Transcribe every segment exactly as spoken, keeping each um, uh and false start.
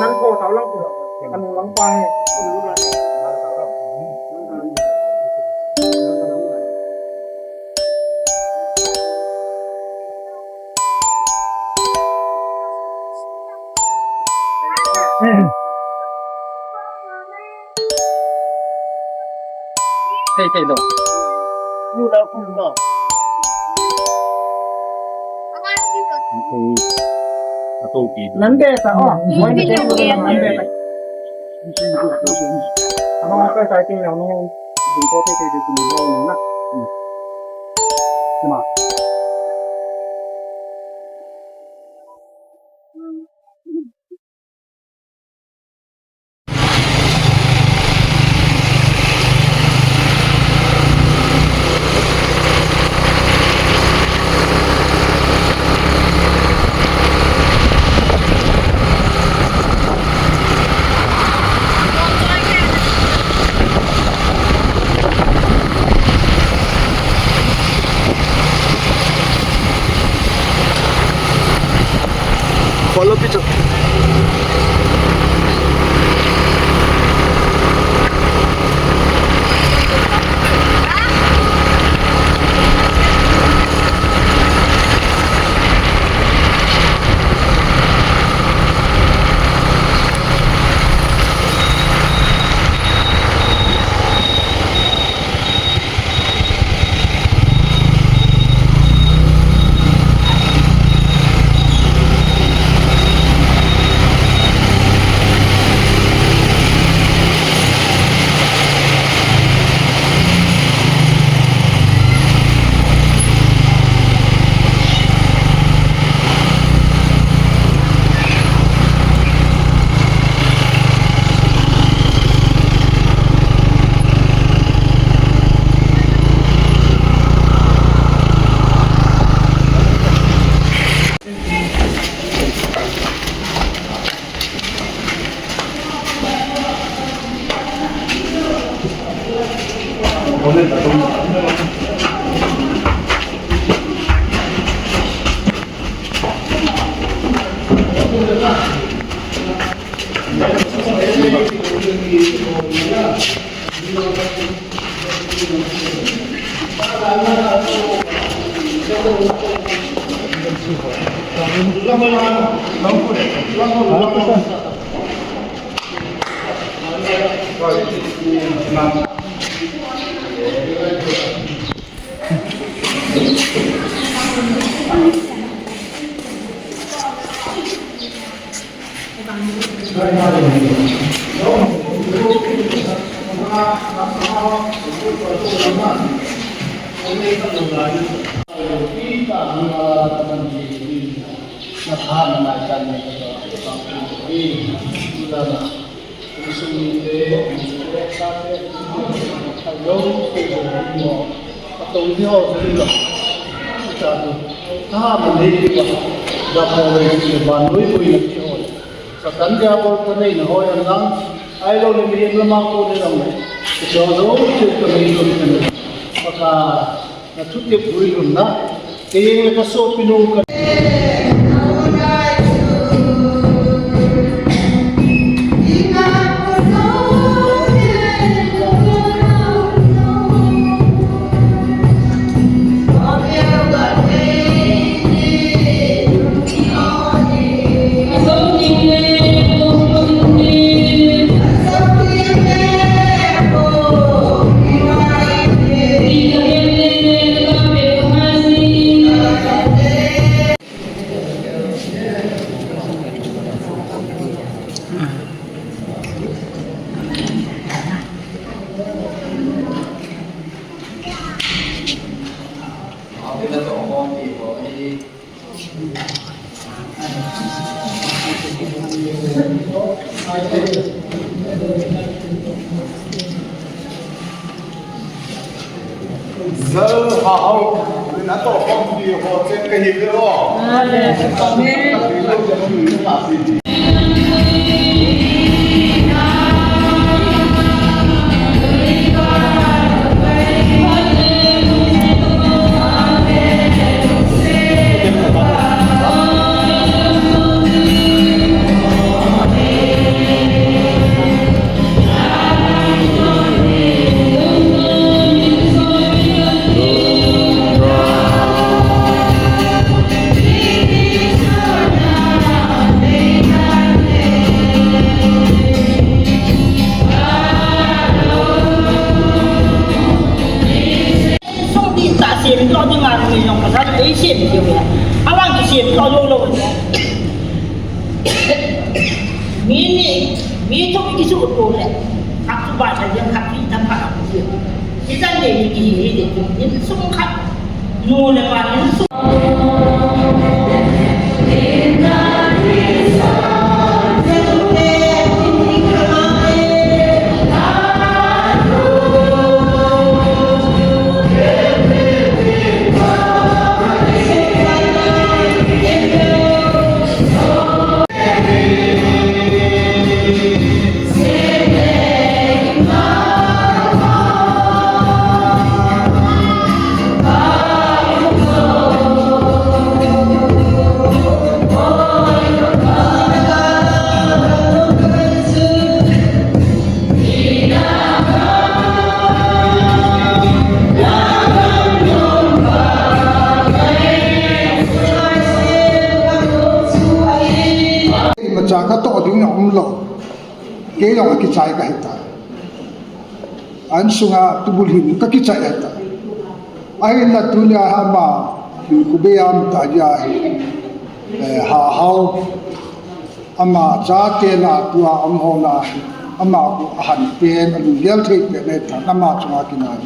Lang ko, tao lang ko. Anu lang pa he. Thei, thei lo. Nambe ta, oh. Nambe ta. Ama ka sa ting lo no. Ding ko thei thei ding ko na. Ama. Follow picture. Satan diabol ta nei na hoi an lang, ai lo le mi en la ma ko le lang le. Ka jo zo chu ka nei lo ni ka nei. Ka ka na thu te pui lum na. Ke yeng le ka so pi nu ka. Zal ha hau, na to khom pi ho chen ka hi ve o. Amen. Amen. Sim to lo lo. Mi ni, mi to ki su to le. Khap su ba sa yang khap ki tam pa. Ki tan de ki hi de ki sum khap. Nu le pa ni sum. Imacha katoh ding a um lou. Kei jong akichai kahi tai. An sunga tubul hin kakichai ahi tai. Ahinla tunia ama, khu bei am ta ja hi. Eh, Hahao. Ama chate na tua um ho na hi. Ama khu ahan pen, alunggel thei pen ahi tai. Ama chunga kinai.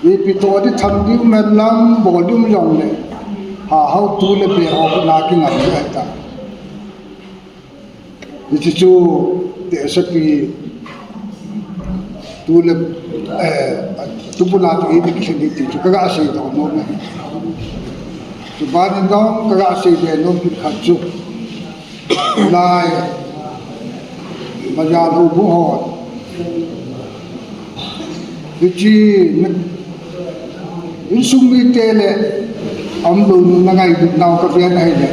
Ipi toh ding tham ding um hen lang, bol ding um jongle. Hahao tu le be ho khu na kingai ahi tai. Hiche chu tehse pi tu le, eh, tubul a tu hi ti kisin hi ti chu kaga sei doh nom e. Chuban in jong kaga sei be nom kit khat chu. Lai, Majan houbung ho. Hiche, insung mite le, aum lou nu na ngailutnau kaven ahile.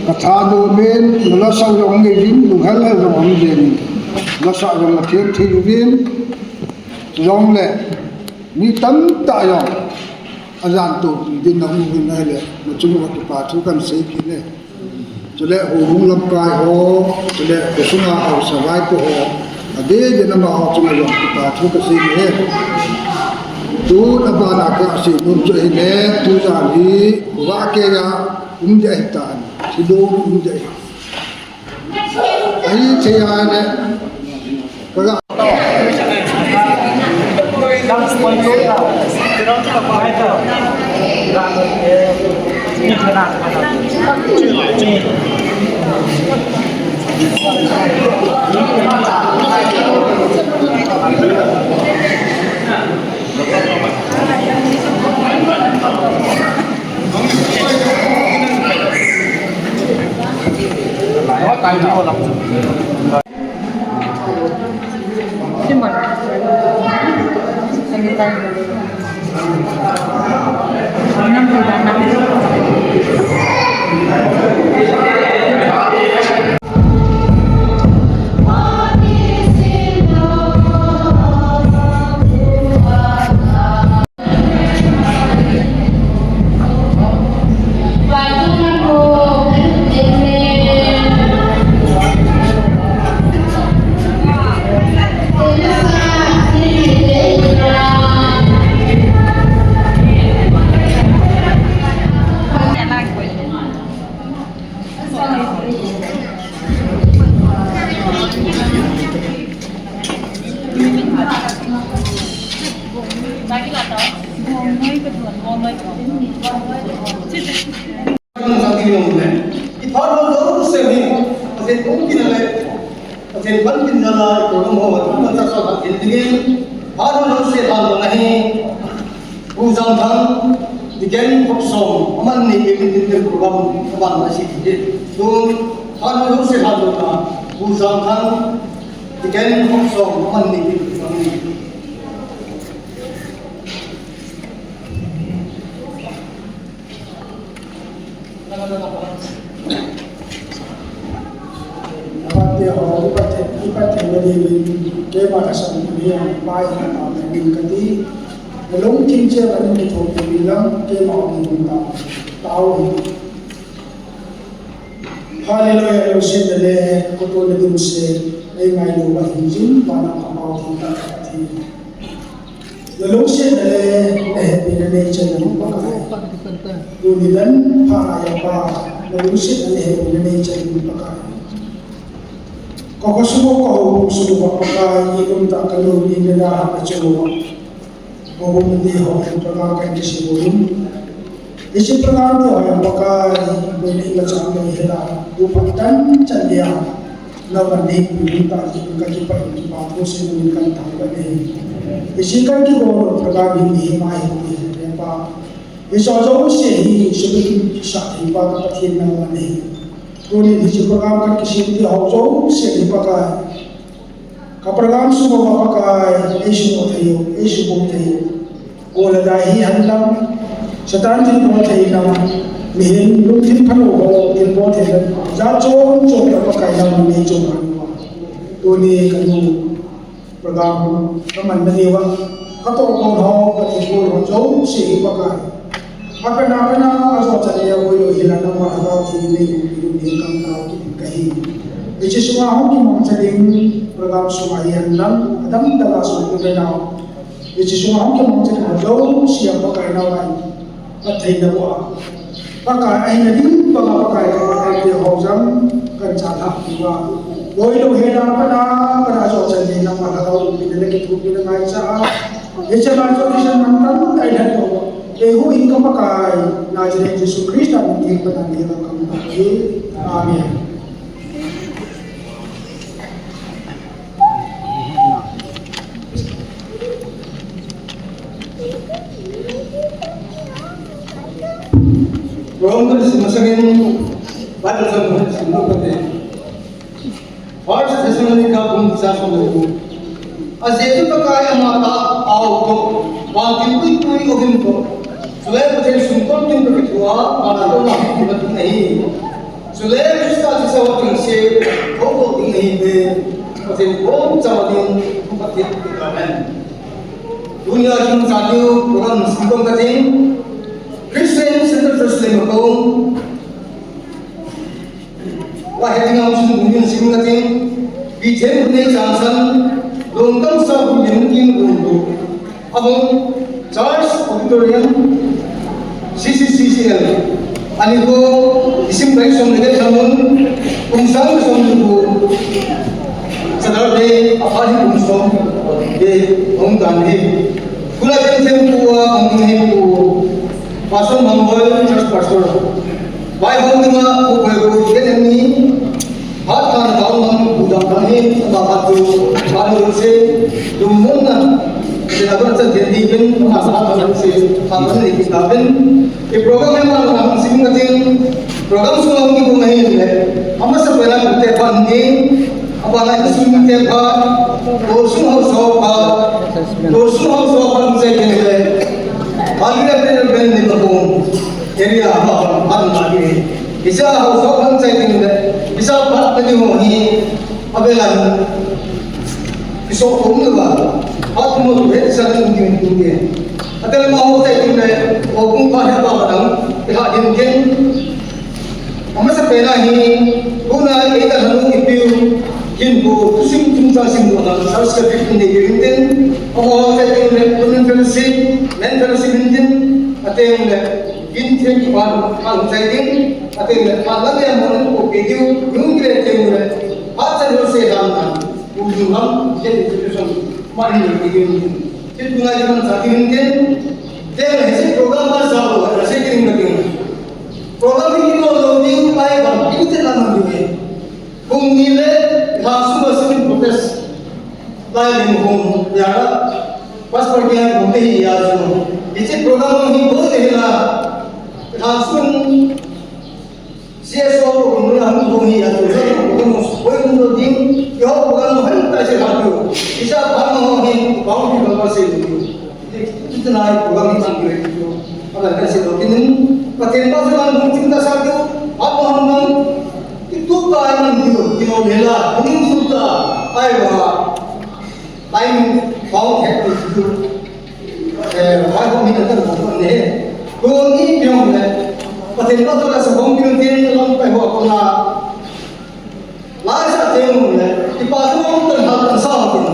Kathanom in, na lasa jong ngei uvin, lunghel hel jong um jeng in. Lasa jong na them thei uvin, jongle, mi tamtah jong, ajan topi din na um uvin ahile, na chung uva kipa thu kahin sei kit e. Chule houbung lamkai ho, chule khosunga haosa vaipo ho, adeh deh in amaho chunga jong kipa thu kasei e. Tun abana kasei nom chu ahile, tujan hi, uva keiya, um ding ahitan, thilou um ding ahi. Ahithei a le, kaga Pathen panpina le, Pathen panpina a i program ho, a tun man sa sa khat in dingin, phat ho jong seh lhan lou ahi, Pu Jangthang, Deacon Khopsom, aman ni ke min din program, aman na si ke. Tun, phat ho jong seh lhan lou na, Pu Jangthang, Deacon Khopsom, aman ni ke program ni. Nabate ho, ipat the, ipat the na dingin, keima kasam kuni ang pai na pa na min kati, na lungthim cheh a min kitho kuni lang, keima ho min ta, tao hi. Hallelujah, lungset na le, koto na ding se, ei ngailou va hin jin, vana Amau thengtah Pathen. Nalungsetna le nahepina neichan in Pakai. Tuni dan pha a Pa, nalungsetna le nahepina neichan in Pakai. Ka khosung, ka houbung sung uva Pakai, i umtah ka lungni nada hahna chunga. Houbung te ho hin Pakai kan kisem uvin. Hiche program te ho hin Pakai, boina imacha lou hela, tu phat tan chan dia. Nangman neipuiyin tah jeh in kakipah in kipa thu seiyin kan thangvah in ahi. Hiche kan kigong program hi mihem a hi ti ahi Pa. Hiche jouse hi subit in kisah thei Pa ka Pathen nangman ahi. Tunin hiche program kan kisem ti ho jouse hi Pakai. Ka program sung uva Pakai, eisuhbou thei u, eisuhbou thei u. Gol le dai hihen lang, Satan thilbol thei lang, mihem lungthim phalou ho thilbol thei lang, jat chom chom tah Pakai nangman neichoi uva. Tuni kanu program kamanna diuva, katoh kon ho, kathilbol ho jouse hi Pakai. Apena, apena, ajo chan le aboilou hela nangma lhagao theng in neiumpi diu ding kamtao kit in kahi. Hiche sunga hung kimangcha ding, program sunga hihen lang, adang dang a sung u le nao. Hiche sunga hung kimangcha ding ho jouse a Pakai nangman phatthei naboh a. Pakai ahina ding banga Pakai ka Pakai te ho jong kan chalhah diu a. Boilou hela apena, apena ajo chan le nangma lhagao umpina le kithopina ngaicha a. Hiche ma jouse mantam dai lhah diu. Keiho in ka Pakai, Nazareth Jesu Christa min theng Pathen in ka ngai. Amen. Program kan sim masangin, Bible verse kan sim masangin. First Thessalonica bung khat chang som le ko. Ajeh chu Pakai ama tah a um toh, vangam puipui um toh, chule Pathen sung tah ding toh kithoa, vana toh na hung kimat ding ahi. Chule Christa thusei ho chengse, thoudoh ding ahi ve, Pathen bou chama ding, Pathen bou chama ding. Tunia kin sa diu, program sim kong kating, Christian Center Church Leimakhong, Wa heading a um sun bungin sim kating, P ten Pune Changsan, Longkam South Bungin King Longdu. Abang, Church Auditorium, C C C C L. Ani ko, isim kai som lege samun, kum sang som dubu. Saturday, apali kum som, de, hong dan de. Kula jen sem kuwa, hong ne kuwa. Pastor Mangol, Church Pastor. Vai hong ni ma, ku koi ku, ke ni. Hat kan taon man, ku dang kan hin, ba ka tu, ba ni se, tu mun na. Se na ber chan de di bin, ma sa kan se, ha kan ni ki ta bin. Ke program e ma na hong sim ka ting. Program su hong ki ku ma hin le. Ama sa pela ku te pan ni. Apa na ki sun te pa. To sun ho so pa. To sun ho so pa se ke le. Hallelujah, prayer band ni ko. Area ha ha ha na ni. Isa ho so pan sai tin le. Isa pat na ni ho ni. Abelan. Iso ko ni ba. Pat mo to he sa ni ni ni. Atel ma ho sai tin le. O kung pa ha ba ba dang. Ha din ken. Amasa pena hi, tuna eita lhanu ipiu, hinpu, thusim chungchang simdohna, Church ka fifteen day ipiu hintin, amaho chai teng le, Women Fellowship, Men Fellowship hintin, ateng le, kin theng kipan, kan chai teng, ateng le, kan la le, mo le, ko pe diu, yung kile teng le, ha cha lo se dan na, u yung lam, jen education, ma ni pe diu hintin. Tin tuna iman sa diu hintin, teng le, hiche program ba sa lo, na se kin ka diu. Program hi kilo lo ding, pai bang, kilo te lam ding. Kung ni le, ha suma sini protest. Lai ling hung, ya. Pastor kya kung te hi ya su. Hiche program hi bol te la. Ha sun C S O kung la hung kung hi ya su. Kung kung lo ding, yo program hung ta se ha tu. Isa pa mo hi, pa mo hi ba se tu. Itina ai program hi chang kire tu. Aban kan se lo kinin. Pathen pa se man hung ching ta sa tu. Apa hung man. Itu pa ai man tu. Kino lela. Hung su ta. Ai wa. Time found het tu. Eh, wai hung min ta ko ne. Ko ni pyong le. Pathen pa to la sa hung pyong tin long pa ho ko na. Lai sa te mun le, i pa tu mun tan ha tan sa mun.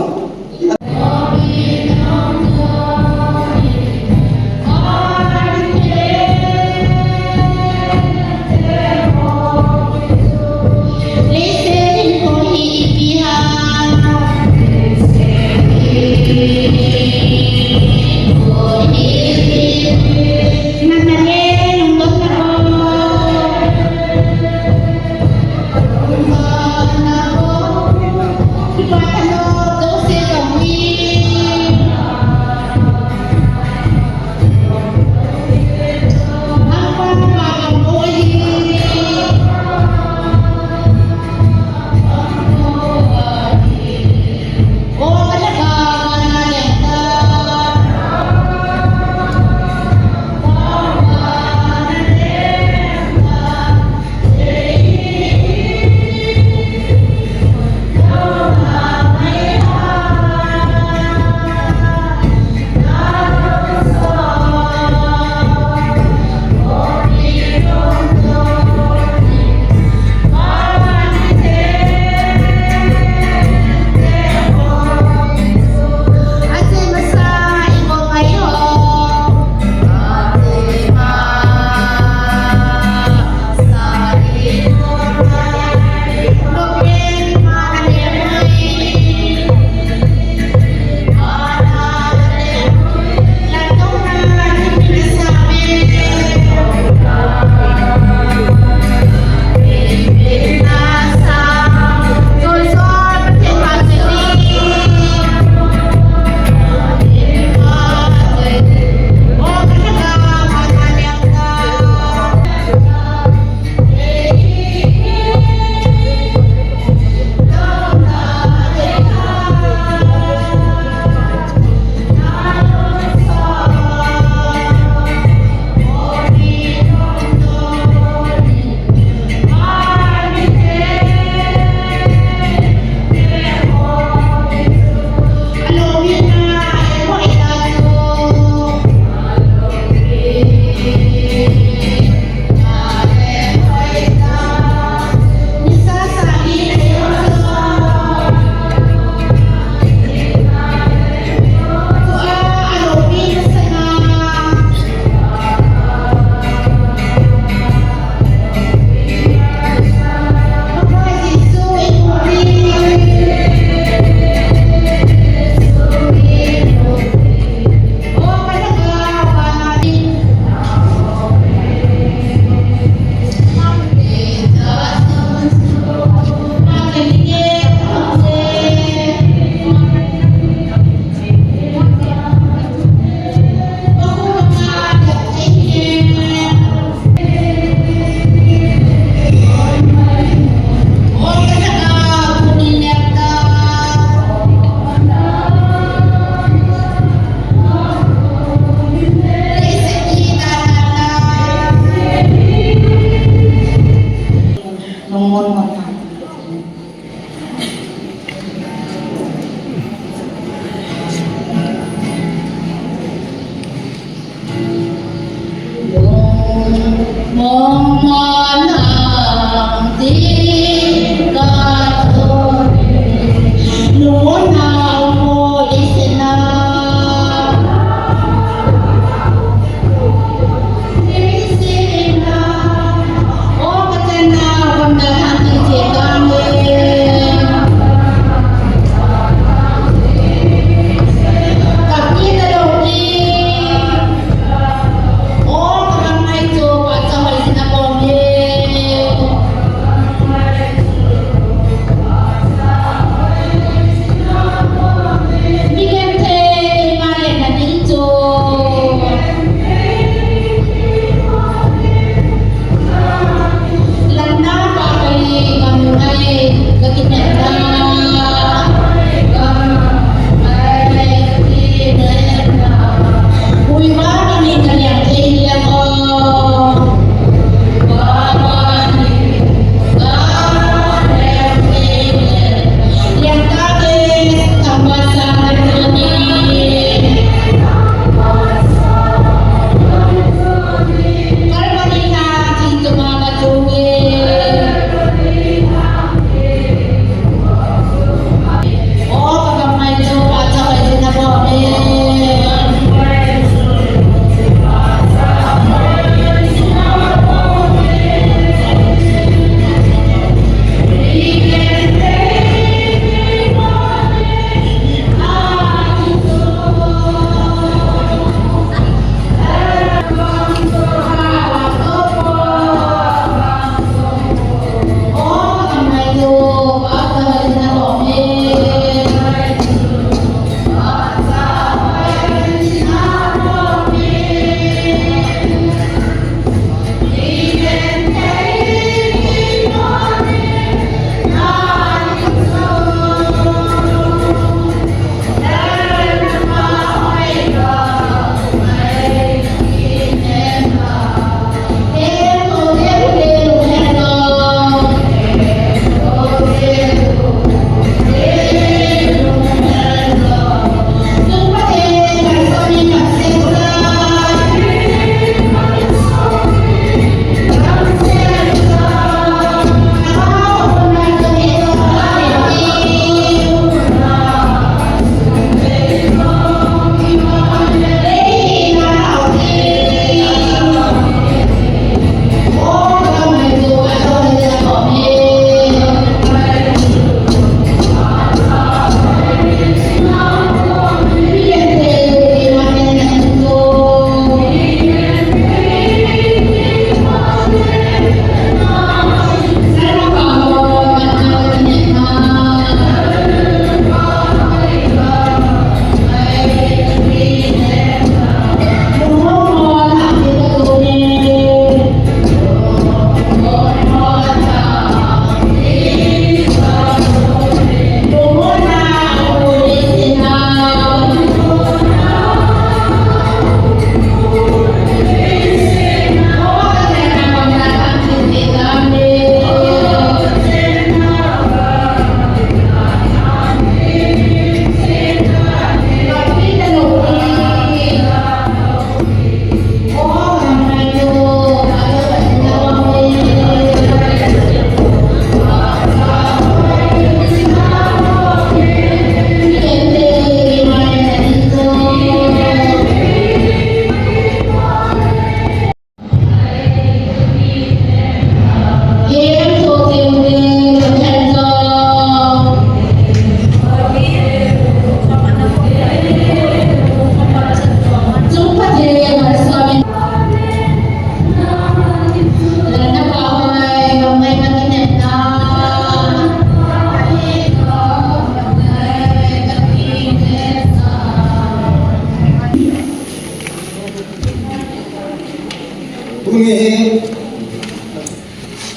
Tuni hi,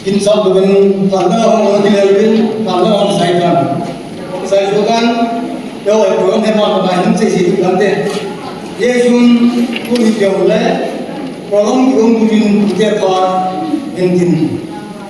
in sa tu kan, tanda hong ang kilel bin, tanda hong sai tan. Sai tu kan, yo, ai program he ma, ma hin se si tu kan te. Ye sun, tuni kyo le, program tu kan tu bin, te pa, in tin.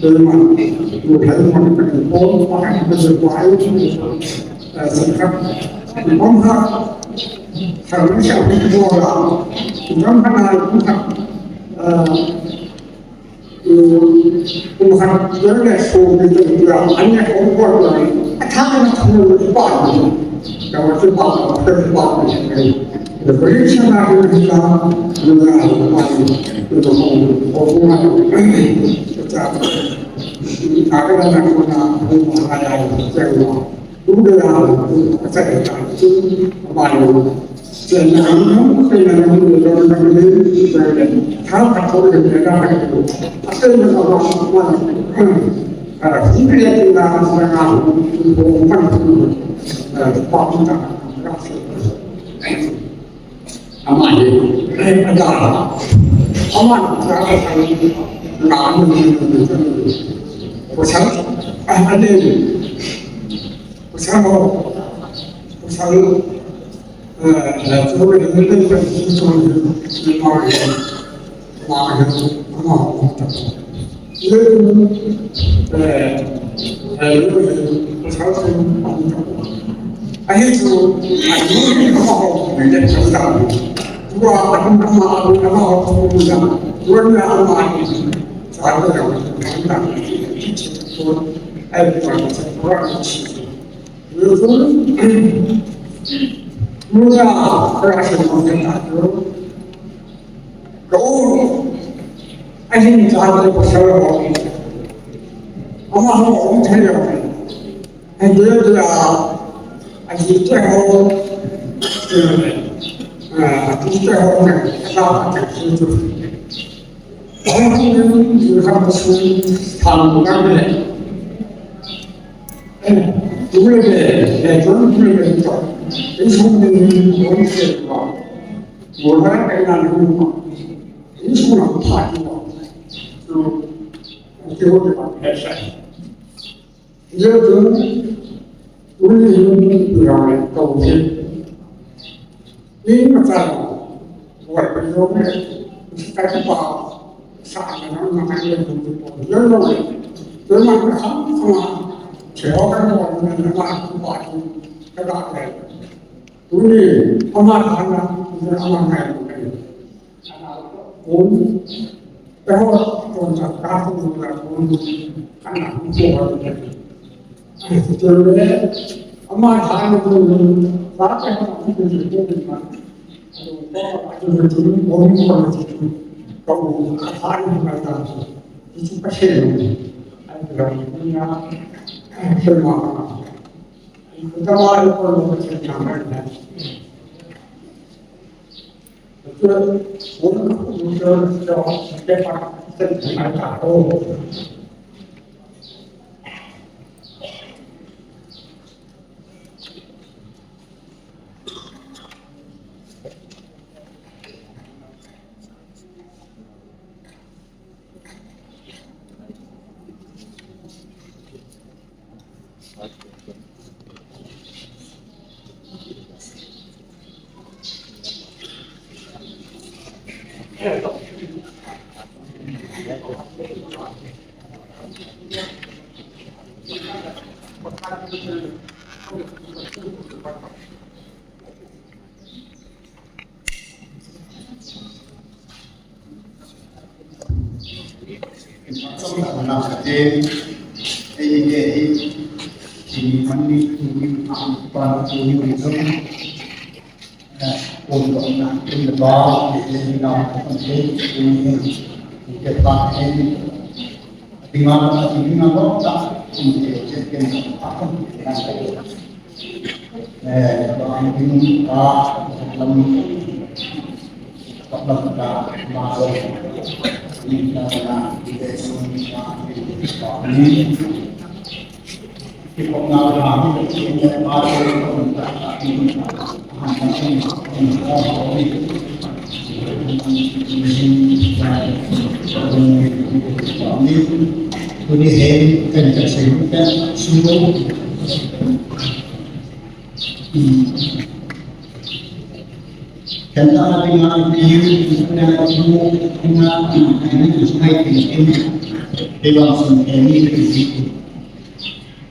Keima, tu hai man ka ni pon, pa ka ni pon, pa ai, eh, sangkhat. Pon ha, sa ni sa ni pon la. Pon ha na, pon ha, eh, pon ha, ya le so ni tu ya, ani ko ko la. Ata na ko pa. Ka wa se pa, ka pa. Pon ha na ni ka, ni na pa. Ni ko ko ko. Amani, eh, ada. Amani, ada. Pasal, ah, ada. Pasal, pasal, eh, eh, tu ni, ni, ni, ni, ni, ni, ni, Ka u, ahin cha te pasal ho. Amaho um thei lou. Ahin cha, ahin cha ho. Ah, ahin cha ho na, ka ta ka ta ki tu. Ahin cha ho na, ka ta ki tu. Tham na le. Eh, tu le, eh, tu le, tu le. Ahin cha ho na, ahin cha ho. Wala ka na hu ma. Ni su na pa ti ma. So, ke ho de ba ka sa. Ye tu, tu ni ni ya le to ni. Ni ma sa. Wa pe yo me. Sa ka pa. Sa na na na ye tu tu. Yo yo. Yo ma ka sa ma. Che ho ka mo na na ma ku pa tu. Ka da le. Tuni, ama thana, tuni ama ngai ngai. Kun, eho, kun sa ka kun la kun, kana kun ko ha ngai. Tuni, ama thana kun, sa ka ha kun ko ma. Ko ka kun ko ma. Ko ka thana ngai ta. Itu pa se. Ai, ko na, ko ma. Tuni hin kan ka sei kan sung. Kan ta na pinga piu na tu na na ni tu mai tin tin. Kei vang chun Annie kati.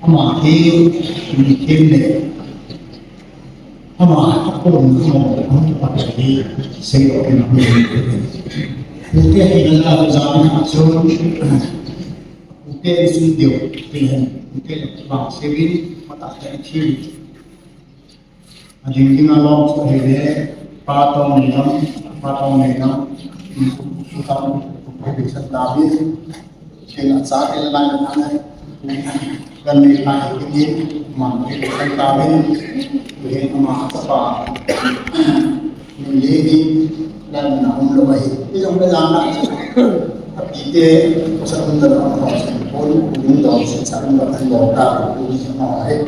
Ama hi mi them le, ama a kon mo, ama a pat hi seidoh in a hung. Pute hi na la ja na chun, pute ni chun dio, pute le vang seivin, mata hi thi. Ading ding a lom chu ahile, pa tong nei lam, pa tong nei lam, tu tam, tu pi sa ta mi, ken a cha te la na na, kan nei ta hi ni, man ni kan ta mi, tu hin ama cha pa, ni ni, lan na um lo ai, ni jong la na, a pi te, ko sa um da na, ko sa um, ko um da, sa um da, kan lo ta, ko um sa ma ai.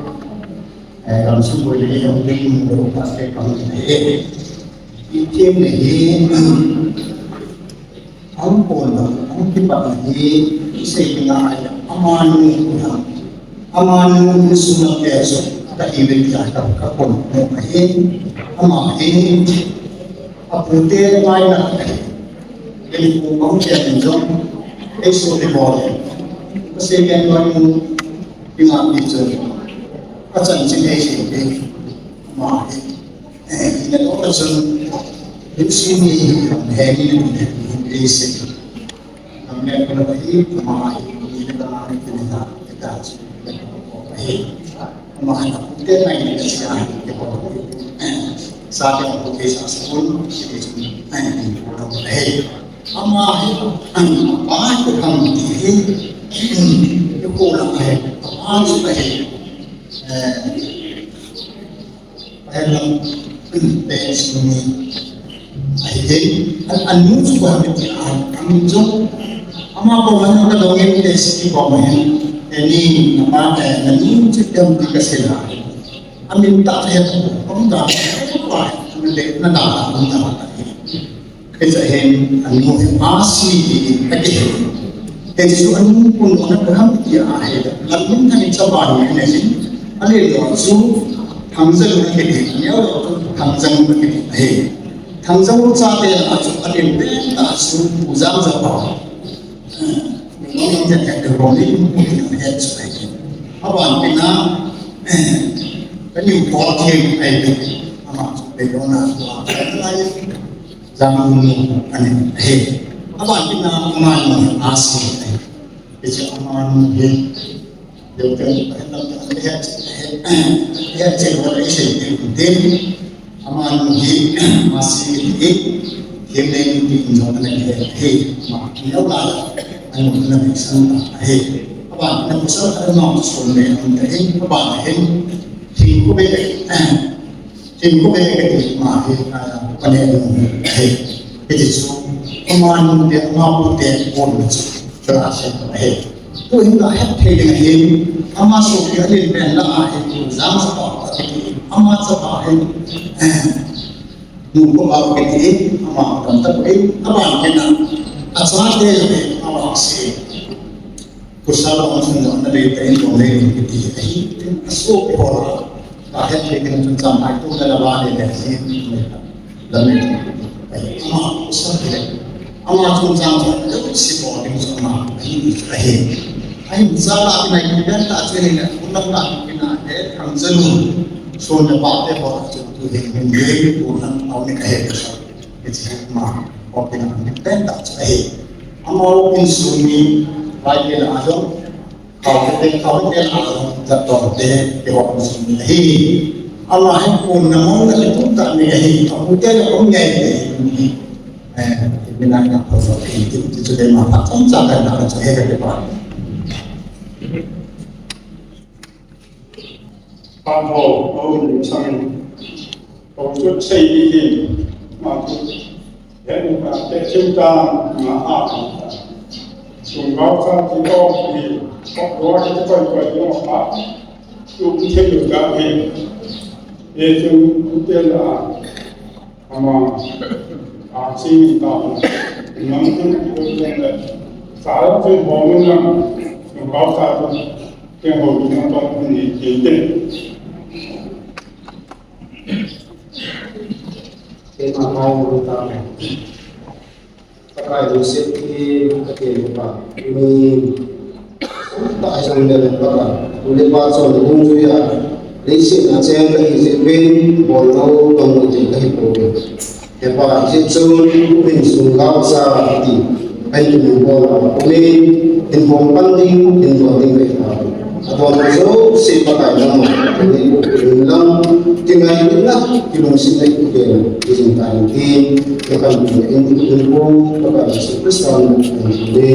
Eh, gamsung boi le, hung ding lo, pastor ka hung ding le. Itiem le hi, hung pon lo, hung kipat le hi, isei ding a ai, amanu, amanu, sung la ke so, ka hi ve tia ka, ka pon, mo ka hi, ama hi, a pute ngai na, Kei pu bang chen jong, ei so le bol. Pastor ken loi mu, pi nga pi chun. A chan chin ei sei te. Ma he. Eh, ina lo ka chun. Lim si ni, he ni ni, ei sei. Am ne ko na hi, ma he, ni le ka na ni ni na, ka chun. Ama hana pute mai ni sia, ke ko. Sa ke ko ke sa sun, ke sun, ai ni ko he. Ama he, ama ko ham ti he. Ke ko la he, ama ni he. Eh, he lam, pe sun ni. Ahi, an, an nu chu ko ham ti a, an nu chu. Ama ko man ka dong in te si ko ma hin. Ani, ama, eh, ani chu dem ti ka sila. Amin ta he ko, ko ta, ko ta, amin le na ta, ko ta. Ke cha hin, an nu he ma si ti, ka ke. Ke chu an nu kun na ko ham ti a he. Lam min ta ni cha ba ni ne. Ale lo chu, thang za lu ke ti, ya lo chu, thang za lu ke ti. He. Thang Jang Lun chate a chu a len pen tah chu Pu Jang Za pa. Nong nong jen het de bom ni Pu Jang het chu ai. A ban pen a, ka New Paul Thiang ai de. Ama chu Beidong na chu a. Jang Lun nu ani he. A ban pen a ama nu a si ai. Ke chu ama nu he. Deu pen, pen lam pen, pen, pen, pen, pen, pen, amanu hi, masi hi, hi, hi, hi, hi, hi, ma, hi, la, anu, na, hi, san, hi. Aban, na, kusa, na, ma, so, me, an, hi, aban, hi, hi, ko, be, Tin ko be ka ti ma hi, a, pane nu hi. Hiti chu, ama nu te, ama pu te, pon chu, ka la se he. Tu hin ka het thei ding ahi, ama sopi a len pen la ahi, Jang Za pa ka ti, ama chapa hi, eh, nu ko ba ka ti, ama tam ta ko, ama ke na, a cha te le, ama se. Kusal ong sun jong na lei ta in jong lei ni kiti ahi, tin a sopi ho la. Ka het thei ding chun chang hai tu na la ba le le si, la me. Ama kusal le. Ama chun chang chang le si ko ding chun ma. Ahi ni ahi. Ahi cha la ki nai ki ben ta che ni na, kun la la ki na he, thang cha lu. So na ba te ho chu tu he ni, kun la au ni ka he. It's ma, okay, na, pen ta cha he. Ama o in su ni, vai ke na a jong, kau ke, kau ke na a jong, ta tong te, ke ho in su ni hi. Ama he kun na mong na ke tum ta ni hi, a kun te na ong ngai ni hi. Eh, mina na ko so ke, ti, ti, ti, ma, pa, tong cha ka na, cha he ke pa. Pang ho, ho, ni sang. Ko chu sei ni hi, ma chu. He ni ka te chin ta, ma a. Sung gao sa ti ko ni, ko ro ti ko ko ni ma. Chu ki te lu ka ni. E chu te la. Ama, a, singin ta, nam tin ko chen le, sa lo chen ho mun nam, no kau sa tu, chen ho mun nam tong ni chen chen. Chen ma mai mun ta. Rai ding se ti ka ti pa. Mi ta ai sang le pa ka. Tu le pa chon dungjuia. Leiset a cheng ka hi jeh uvin, bolna tong u ti ka hi pouve. Hepa, hijeh chun, insung gao cha ti, kahin bol a, umin, hin hom pan ding, hin bol ding kahi ta. Abon jouse Pakai nangma, kani u lam, kingailutna, kilungsetna i pe, kijing ta in ti, kakan ti, in ti, in ko, Pakai Jesu Christa min in ti.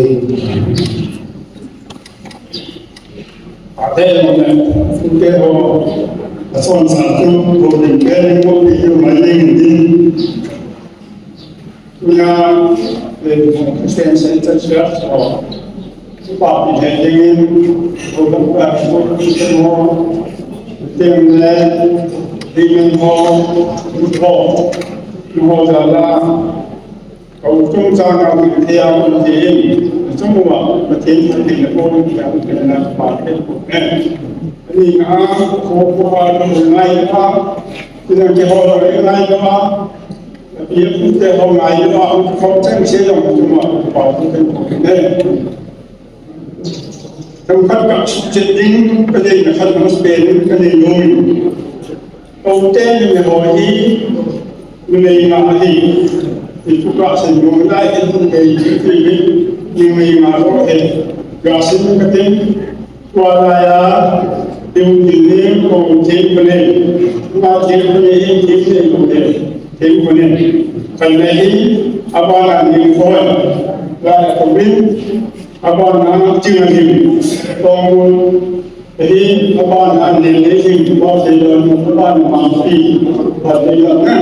Ate mo ne, ute ho, ason sa tu, ko din ke ne mo pi yu mai ne din. Tuna, eh, Christian Center Church ho, pa pi ne din, ko pa pi ko pi mo, tem ne, din ho, ho, ho jala, Ka u chungchang a um thei a um thei in, ka chung uva Pathen thupina ko um thei a um thei na ka pa thei ko ne. Ani nga ko ko a ko ngai pa, ina ke ho ngai pa, ka pi pu te ho ngai pa, um ko chang se jong chung uva ka pa thei ko ne. Themkhat ka sukchet ding, ka deina khat mas pen, ka nei nom in. Kote numei ho hi, numei nga ahi. Jesu Christ in nom lai in numei hi, numei nga lo he. Ga sin ka tin, tua lai a, tin tin ni ko tin ko nei. Nga tin ko nei, tin tin ko nei. Tin ko nei. Kan nei hi, abana ni ko. Lai ko bin, Abana Tinglim, Tongbul, hi abana Nehlim, Pathilon, abana Mangpi, Pathilon na.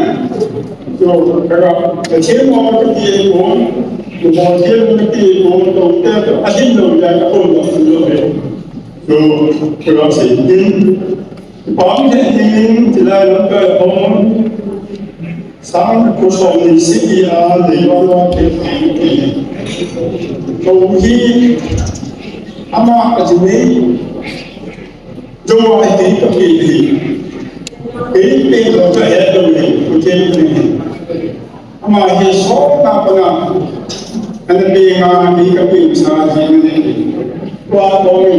So, kaga, kachim mo kati ko, mo kati ko, to te, ahin lo ya ko lo lo. So, kaga se din, pam se din, tilai lo ka hom. Sang ko som ni sagi a, nei bang bang ke ke ke. Ko hi, ama ka ji nei. Jo wa hi ka ke ke. Ke ke lo ka he lo ni, ko ke ni. Ama hi so na pa na. Ana pe nga ni ka pe sa ji ni. Kwa ko ni.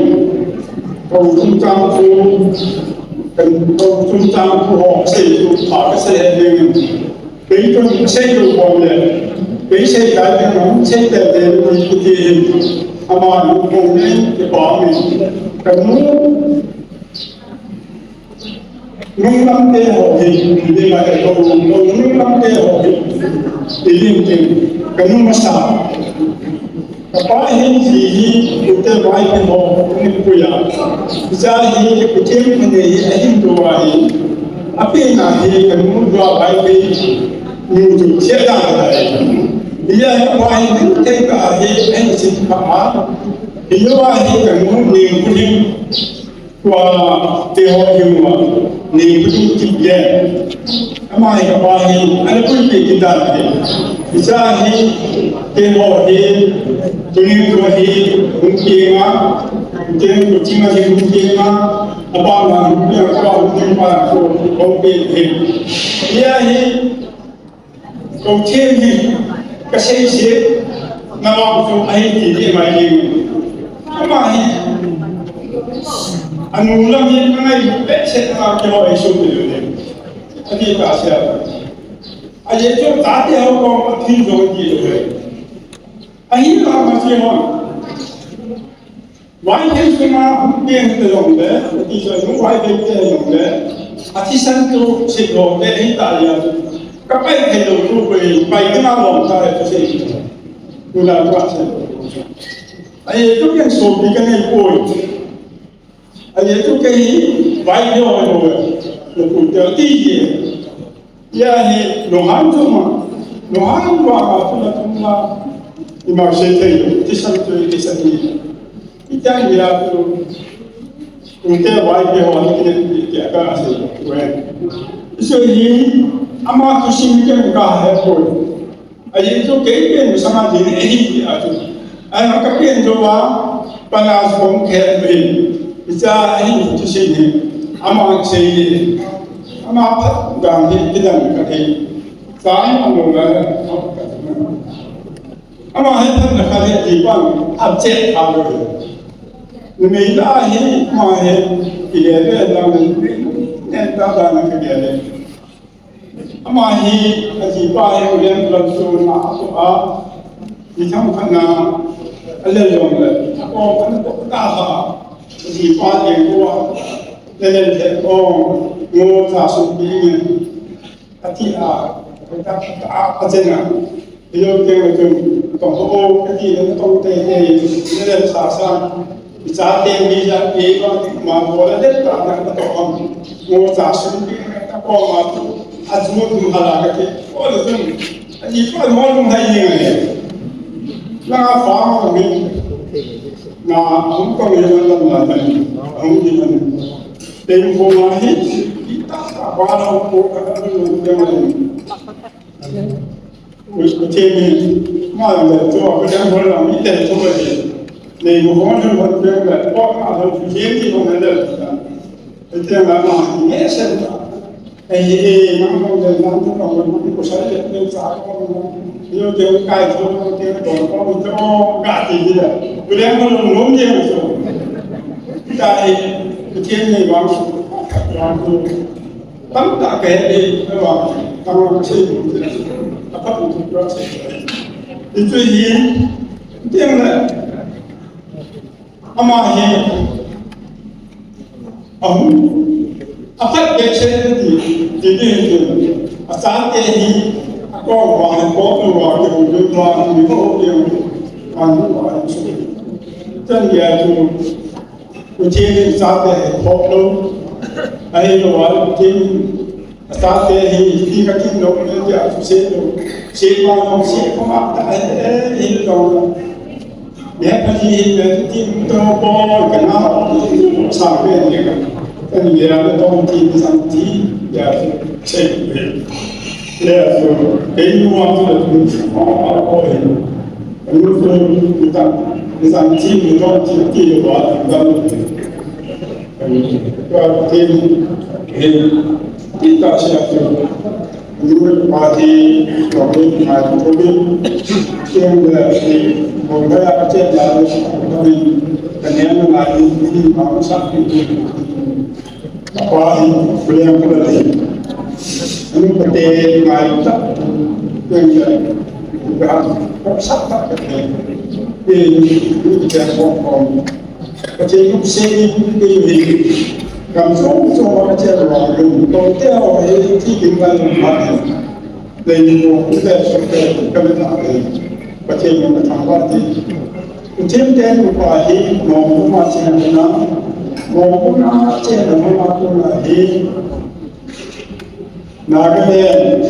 Ko tum tam ku. Ko tum tam ku ho se ku pa ka se ni. Kei chun sei lou bol le, kei sei tai le, nang sei tai le, nang sei tai le, ama nung kong nei, kei pa mi, ka nu, nung lam te ho hi, ni ma te ho, nung lam te ho hi, i lim te, ka nu masa. Ka pa hin hi hi, kute vai hin ho, ni puya. Hicha hi, kute mane hi, ahin tua hi. Api na hi, ka nu tua vai hi, nu tu chia da da hi. Iya hi pa hi, ni te ka hi, ahin si pa ha. Iyo hi, ka nu ni ku hin. Tua te ho hi mua, ni kutu kip ye. Ama hi ka pa hi, ana pui pe kita hi. Isa hi, te ho hi, tuni tua hi, hung ki ma, te kuchima hi hung ki ma, apa ma hung ki ma, apa hung ki ma, ko, ko pe hi. Iya hi, Kong thiem hi, ka sei se, na ma chu ahi ti ni mai ni. Ama hi, anu lam hi, ka ngai, pe se na ke ho ai su ni ni. Ani ta se. A ye chu ta te ho ko, a thi zo ti lo. Ahi la ma se ho. Vai thei suma hung peng te jong le, ati sa nu vai thei te jong le, ati san tu si lo te hi ta ya. Ka pai thei lo tu ko pai ke na lo ta le tu se. Tu la tu a se. Ai tu ken so pi ka nei poi. Ai tu ke hi vai yo lo. Lo ku te ti ye. Iya hi, lo han tu ma, lo han wa ma tu na tu ma, i ma se te, ti san tu, ti san ni. I ta ni la tu, tu te wa i te wa ni ki ki ka se, we. So hi, ama tu si mi ke ka he ko. Ayi tu ke ke mi sama ni ni hi ki a tu. Ai ma ka pe ndo wa, pa na so ke ni. I ta hi tu si ni, ama se ni. Ama phat dang hi kidang ka thei. Sai ama la ka thei. Ama hi phatna khat hi ajipan achet kha lou. Numei la hi ama hi kile le lang le, nen ta ta na kile le. Ama hi ajipa hi ulen plan su na a tu a. Ni tham khat na a le long le. A ko kan to ta ha. Ajipa le ko a. Le le le ko. Ngo ta su pi ni. Ati a, a, a, a chena. Iyo ke ma chun, tong ho, ati na tong te te, ne le sa sa. Icha te mi ja, e ma, ma ko le le ta na ka to ham. Ngo sa su ki, ta ko ma tu, a ju tu ha la ka te. Ko le chun, a ni ko mo lu hai ni ngai. Na fa ma mi. Na, hum ko mi na na na. Hum ni na. Te ko ma hi, ita ta ba na ko ka na ni. Pathen hi, ma le to, ka jang hol la, mi te to le. Nei mo hon hon hon le, ko ma hon Pathen ti hon le. Pathen la ma, ne sen ta. Ei, ei, ma hon le, ma to, ma ko sa le, le sa ko. Yo te kai to, te ko, ko to, ka ti le. Pathen hon hon je so. Ta hi, Pathen ni wang, wang to. Tamtah ka he e, awa, awa, ka sei, ka phat u tu ka sei. Hichu hi, tiang le, ama hi, ahung, aphat behseh ti, ti, ti, ti, achate hi, akong uva, akong uva, kihou uva, kihou uva, kihou uva, kihou uva, kihou uva. Chan gei a chu, Pathen in chate hi phop lou. Ahilou a, Pathen in chate hi, hi ka kin lou, hi ka sei lou. Sei ma lou, sei ko ma ta, eh, eh, hi lou. Ne pa hi, hi ne ti to ko, ka na, sa pe ne ka. Ka ni ya le to ti, ni sang ti, ya sei. Ya so, ke ni wa to le, ko, ko, ko, Anu tu, ni tang, ni tang ti, ni tong ti, ti lo ba, ni tang. Ka ti, eh, ti ta sia tu. Anu pa ti, lo ni ma tu ni. Tiang le ni, mo ga ya che la ni, ni, ka ni ma ni, ni ma sa ni. Apa hi, William Cullen. Anu pate ngai ta. Yang ya. Ka sa ta ka te. Ni ni ka ko ko. Ka te yu se ni ni ni. Kam so so ma ka te ro. Ko te o e ti ni ma ni ma. Lei ni ko, ni le so te, ka le ta le. Pathen in ka thangvah te. Pathen te nupa hi, Mongkut a chena, Mongkut a chena, Mongkut a hi. Nagaland,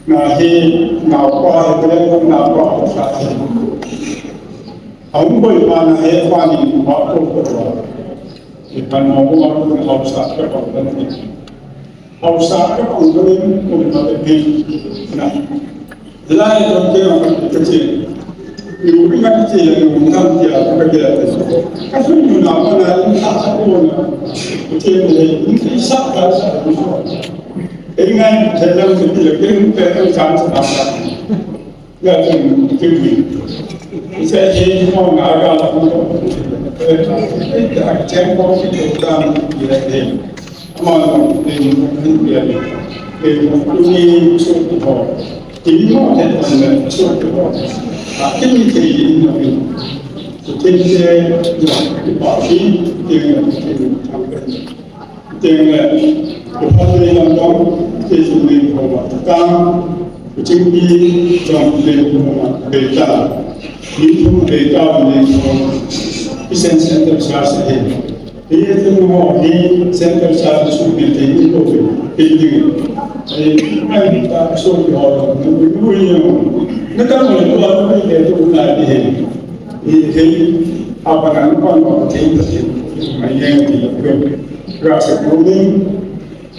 na hi, naopa hi, Nagaland naopa hi, sa hi. Ahung boi pa na hi, pa ni, pa ko ko. Ipan Mongkut a ko, haosa ka pa ni. Haosa ka pang ka len, ko ka te pen. Na. Lai ko te ma ka te. Ni ko ma te ya, ni ko ma te ya, ka te ya. Ka su ni na ko na, ni sa sa ko na. Ko te ne, ni sa sa ka sa ko. E ngai, te la ni te ya, ke ni pe ka sa sa. Ya, chen, chen, chen. Isa, chen, mo, nga, ga, la, mo. Eh, eh, chen, mo, ki, to, dan, ya, eh. Ama, no, eh, eh, ya, eh. Eh, ni, so, to. Ti, mo, eh, eh, so, to. Ah, ti, ni, ti, ni, no, eh. So, ti, ti, ya, ti, pa, ti, ti, ti, ti, ti, Teng le, ko phat le lam dong, te chu le ko ma ta. Ko ching pi dong le ko ma be ta. Ni ko be ta le ko. Isen center sa sa he. Ye tu mo ni center sa su ni te ni ko be. Ke ni. Ai, ai ta so ko. Ni ni ni. Na ta mo ko ni le ko na ni he. Ni he. Apa na ko ko te ni. Ai ye ni ko. Gracias, Tony.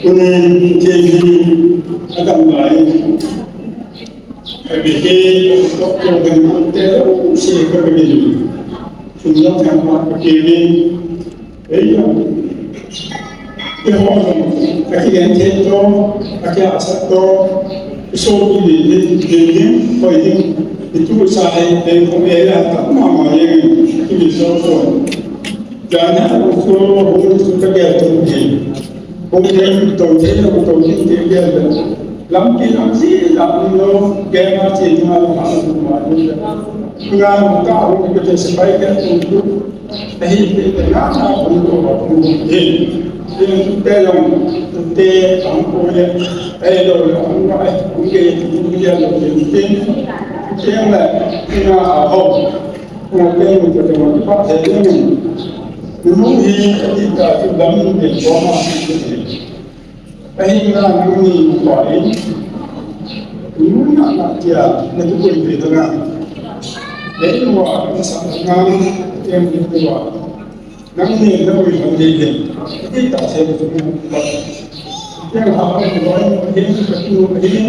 Tuni, Tuni, adam lai. Abi ke, to, to, to, te, si, ko, ko, ni. Sun, no, kan, ma, ke, ni. Ei, yo. Ke, ho, aki, en, te, to, aki, asa, to. So, ni, ni, ni, ni, ko, ni. Itu sa hai, teng kong e ya, tak ma ma ye, itu ni so so. Jana ko so, ho ni so ka ya to ni. Ko ni to ni, to ni te ya. Lam ki lam si, lam lo, ke ma si, ma lo, ha, ma lo. Nga mo ka, ho ni ko te se pai ke, to. Ahi, te, te, na, na, ko ni ko, ko ni. Te, te, long, te, ang ko ye. Ai lo, ang ko, ai, ko ke, ko ke, lo, te, te. Te, na, na, ho. Nga kei mun ka teng mun pa the ding. Nunu hi ati ta chu dam in den ko ma. Ahi nga nunu ni pa in. Nunu na na tia na tu ko in pe na. Dei wa na sa nga tem ni wa. Nang ni na ko in dei dei. Ati ta se tu pa. Yang ha ko ko in ka tu ko in.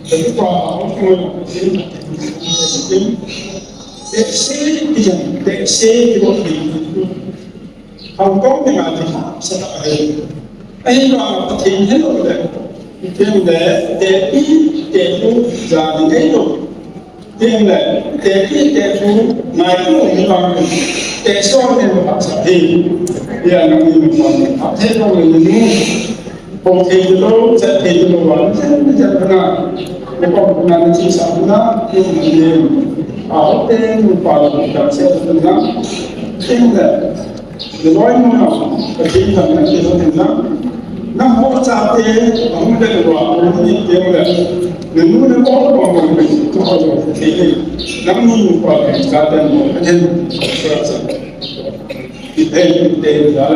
Ka tu pa ko ko in. Tehse ti jong, tehse ti bou ti. Hong Kong ti nga ti ha, sa ta hai. Ahi vang Pathen helou le. Pathen le, tehpi, tehpu, ja ni nei lou. Pathen le, tehpi, tehpu, ngai lou ni vang. Tehse ni lou ha sa hi. Ya na ni vang. Pathen lou ni ni. Bol thei lou, chet thei lou, wan, chet, chet na. Ni bol na ni chi sa na, ni ni. A, te, ni pa, ka se na. Tin da. Ni loi ni na. Ka chi ka na chi na. Na ho cha te, a mu de wa, ni te le. Ni nu ni ko ko ko ni ko ko te. Na ni pa, cha te mo, te. Te, te da.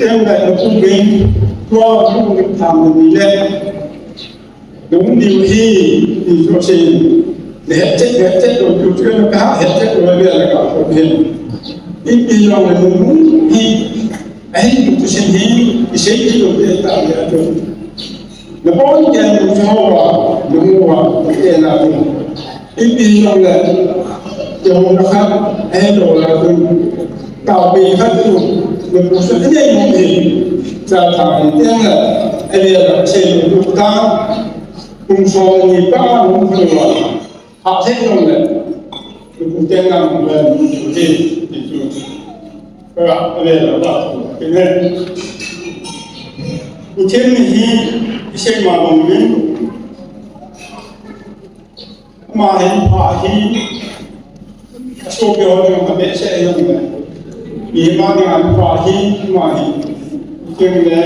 Tem da na kum bing, tua kum bing tham ni le. Nung diu hi, ni jo sin. Le het chet, het chet lo, tu tu ka het chet lo le la ka ko hin. Ipi jong le nung hi, ahi tu sin hi, i sei ti lo le ta le tu. Na pon ke ni Jehovah, na mu wa, ke na tu. Ipi jong le, Jehovah khat, eh, lo la tu. Tao pe khat tu, le pu sa ne mo ni. Sa ta ni te na, eh, le la se lo tu ta. Kum so ni pa, mo ko wa. Ha se jong le. Le pu te na mo le, ni tu. Ka, eh, le la ba tu. Ke ne. Pathen ni hi, i sei ma bang ni. Ama hin pha hi, asopi ho jong abehseh jong le. Ima dinga pha hi, ama hi. Chule,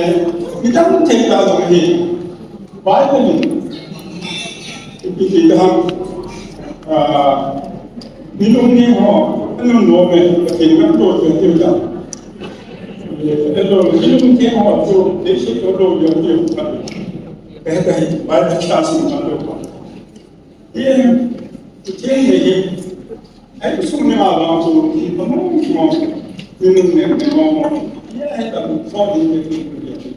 midang thei ta jong hi. Bible in. Ipi ti ta ham. Ah, mi lungning ho, anun lom e, Pathen in ato to tiu ta. Eh, alo, mi lungthim ho chu, leiset to lo jong tiu ta. Kahe, kahe, Bible class in ka lo pa. Pathen, Pathen hi, ai, sum ni ma bang chu, hi pa mo, mo, ni nun ne, ne mo, mo. Ya, ai, ta, mo, mo, ni, ni, ni, ni.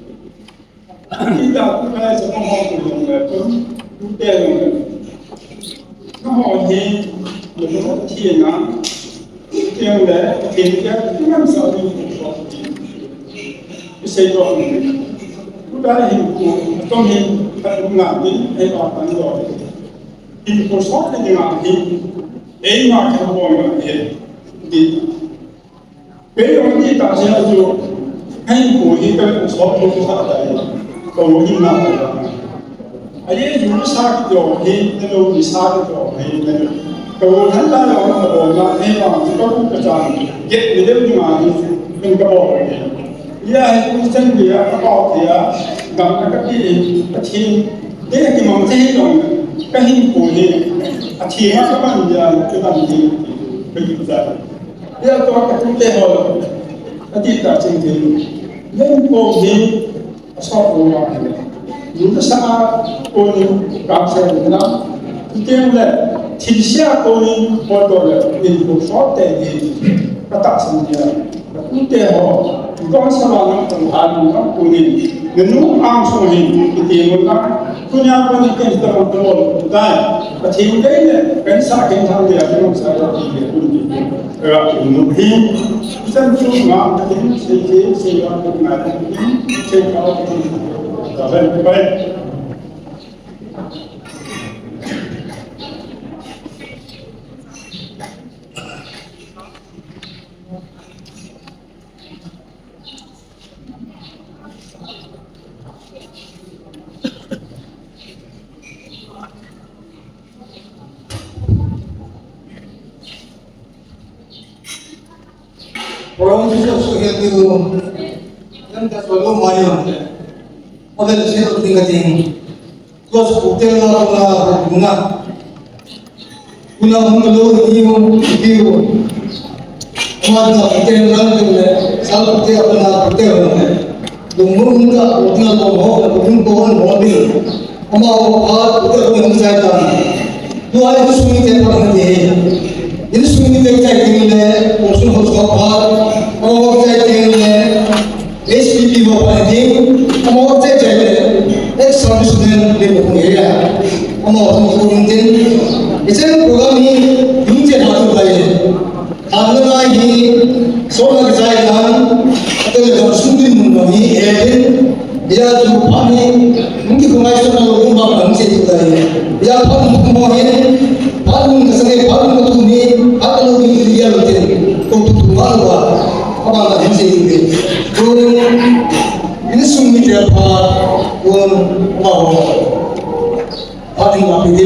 Kita ku kai sa mo, mo, ku jong le, ku, ku te jong le. Ka ho hi, mo, mo, thi na. Pathen le, Pathen ke, Pathen ngam sa ni, Pathen. Isei to ni. Kuta hin ku, tong hin, ka um na ni, ei ba kan do. Hin ku so ni nga hin. Ei ma ka bo na hin. Di. Kei jong ti ta sia chu, kahin pu hi ka sot pu sa ta hi, ka lo hi na ta. A ye ju sa ki jo hi, na lo ni sa ki jo hi, na lo. Ka lo than ta lo na ka lo na, he ma, ka pu ka chan, get ni deu ni ma ni, min ka bo ni. Ya hi ku chen ni ya, ka bo ya, gam na ka ti, ka thi, de ki mang te hi jong, kahin pu hi, a thi ma ka man ya, ka man ni, ka ju sa. Hia tua ka tute ho, ati ta ching thei. Len ko hi, asot ko ma hi. Yu ta sa ko ni ka se na. Tute le, thil sia ko ni ko to le, ni ko so te ni. Ka ta ching ya. Ka tute ho, ko sa ma na ko ha ni ko ni. Ni nu ang so hi, ti mo na. Tunia ko ni ken ta ko to dai. Ka thim dei le, kan sa ken thang le, kan sa ko ti le, kun ti. Ka nu hi, san chu ma, ka tin se se, se ya ko na, se ka ko ti. Ka ben bai. Suhel diu, lamka solo mayo. Model selo ding ka ding. Kos hotel na na na. Kuna hung lo ni hung kiu. Ama na hotel na le, sal hotel na hotel na. Lungmur hung ka hotel na ho, lungmur ko hung mo ni. Ama ho pa hotel hung sai ta. Tua insung mite pha na de. Insung mite chai ding le, insung ho so pha. Ama ho chai ding le, S P P ho pha na de. Ama ho chai chai le, ex serviceman le mo area. Ama ho mo ko ding. Isen program hi, yung che na to bai. Anna hi, so na jai dan, ate le dam sung din mun hi, eh, ya tu pha ni, mun ki kumai so na lo ba kan se tu dai. Ya pha mun mo hi, pha mun ka se, pha mun ka tu ni, pha ka lo ni ya lo te, ko tu tu ma lo ba, ka ba na se tu de. Ko ni, insung mite pha, ko ma ho. Pha ni ma pe de,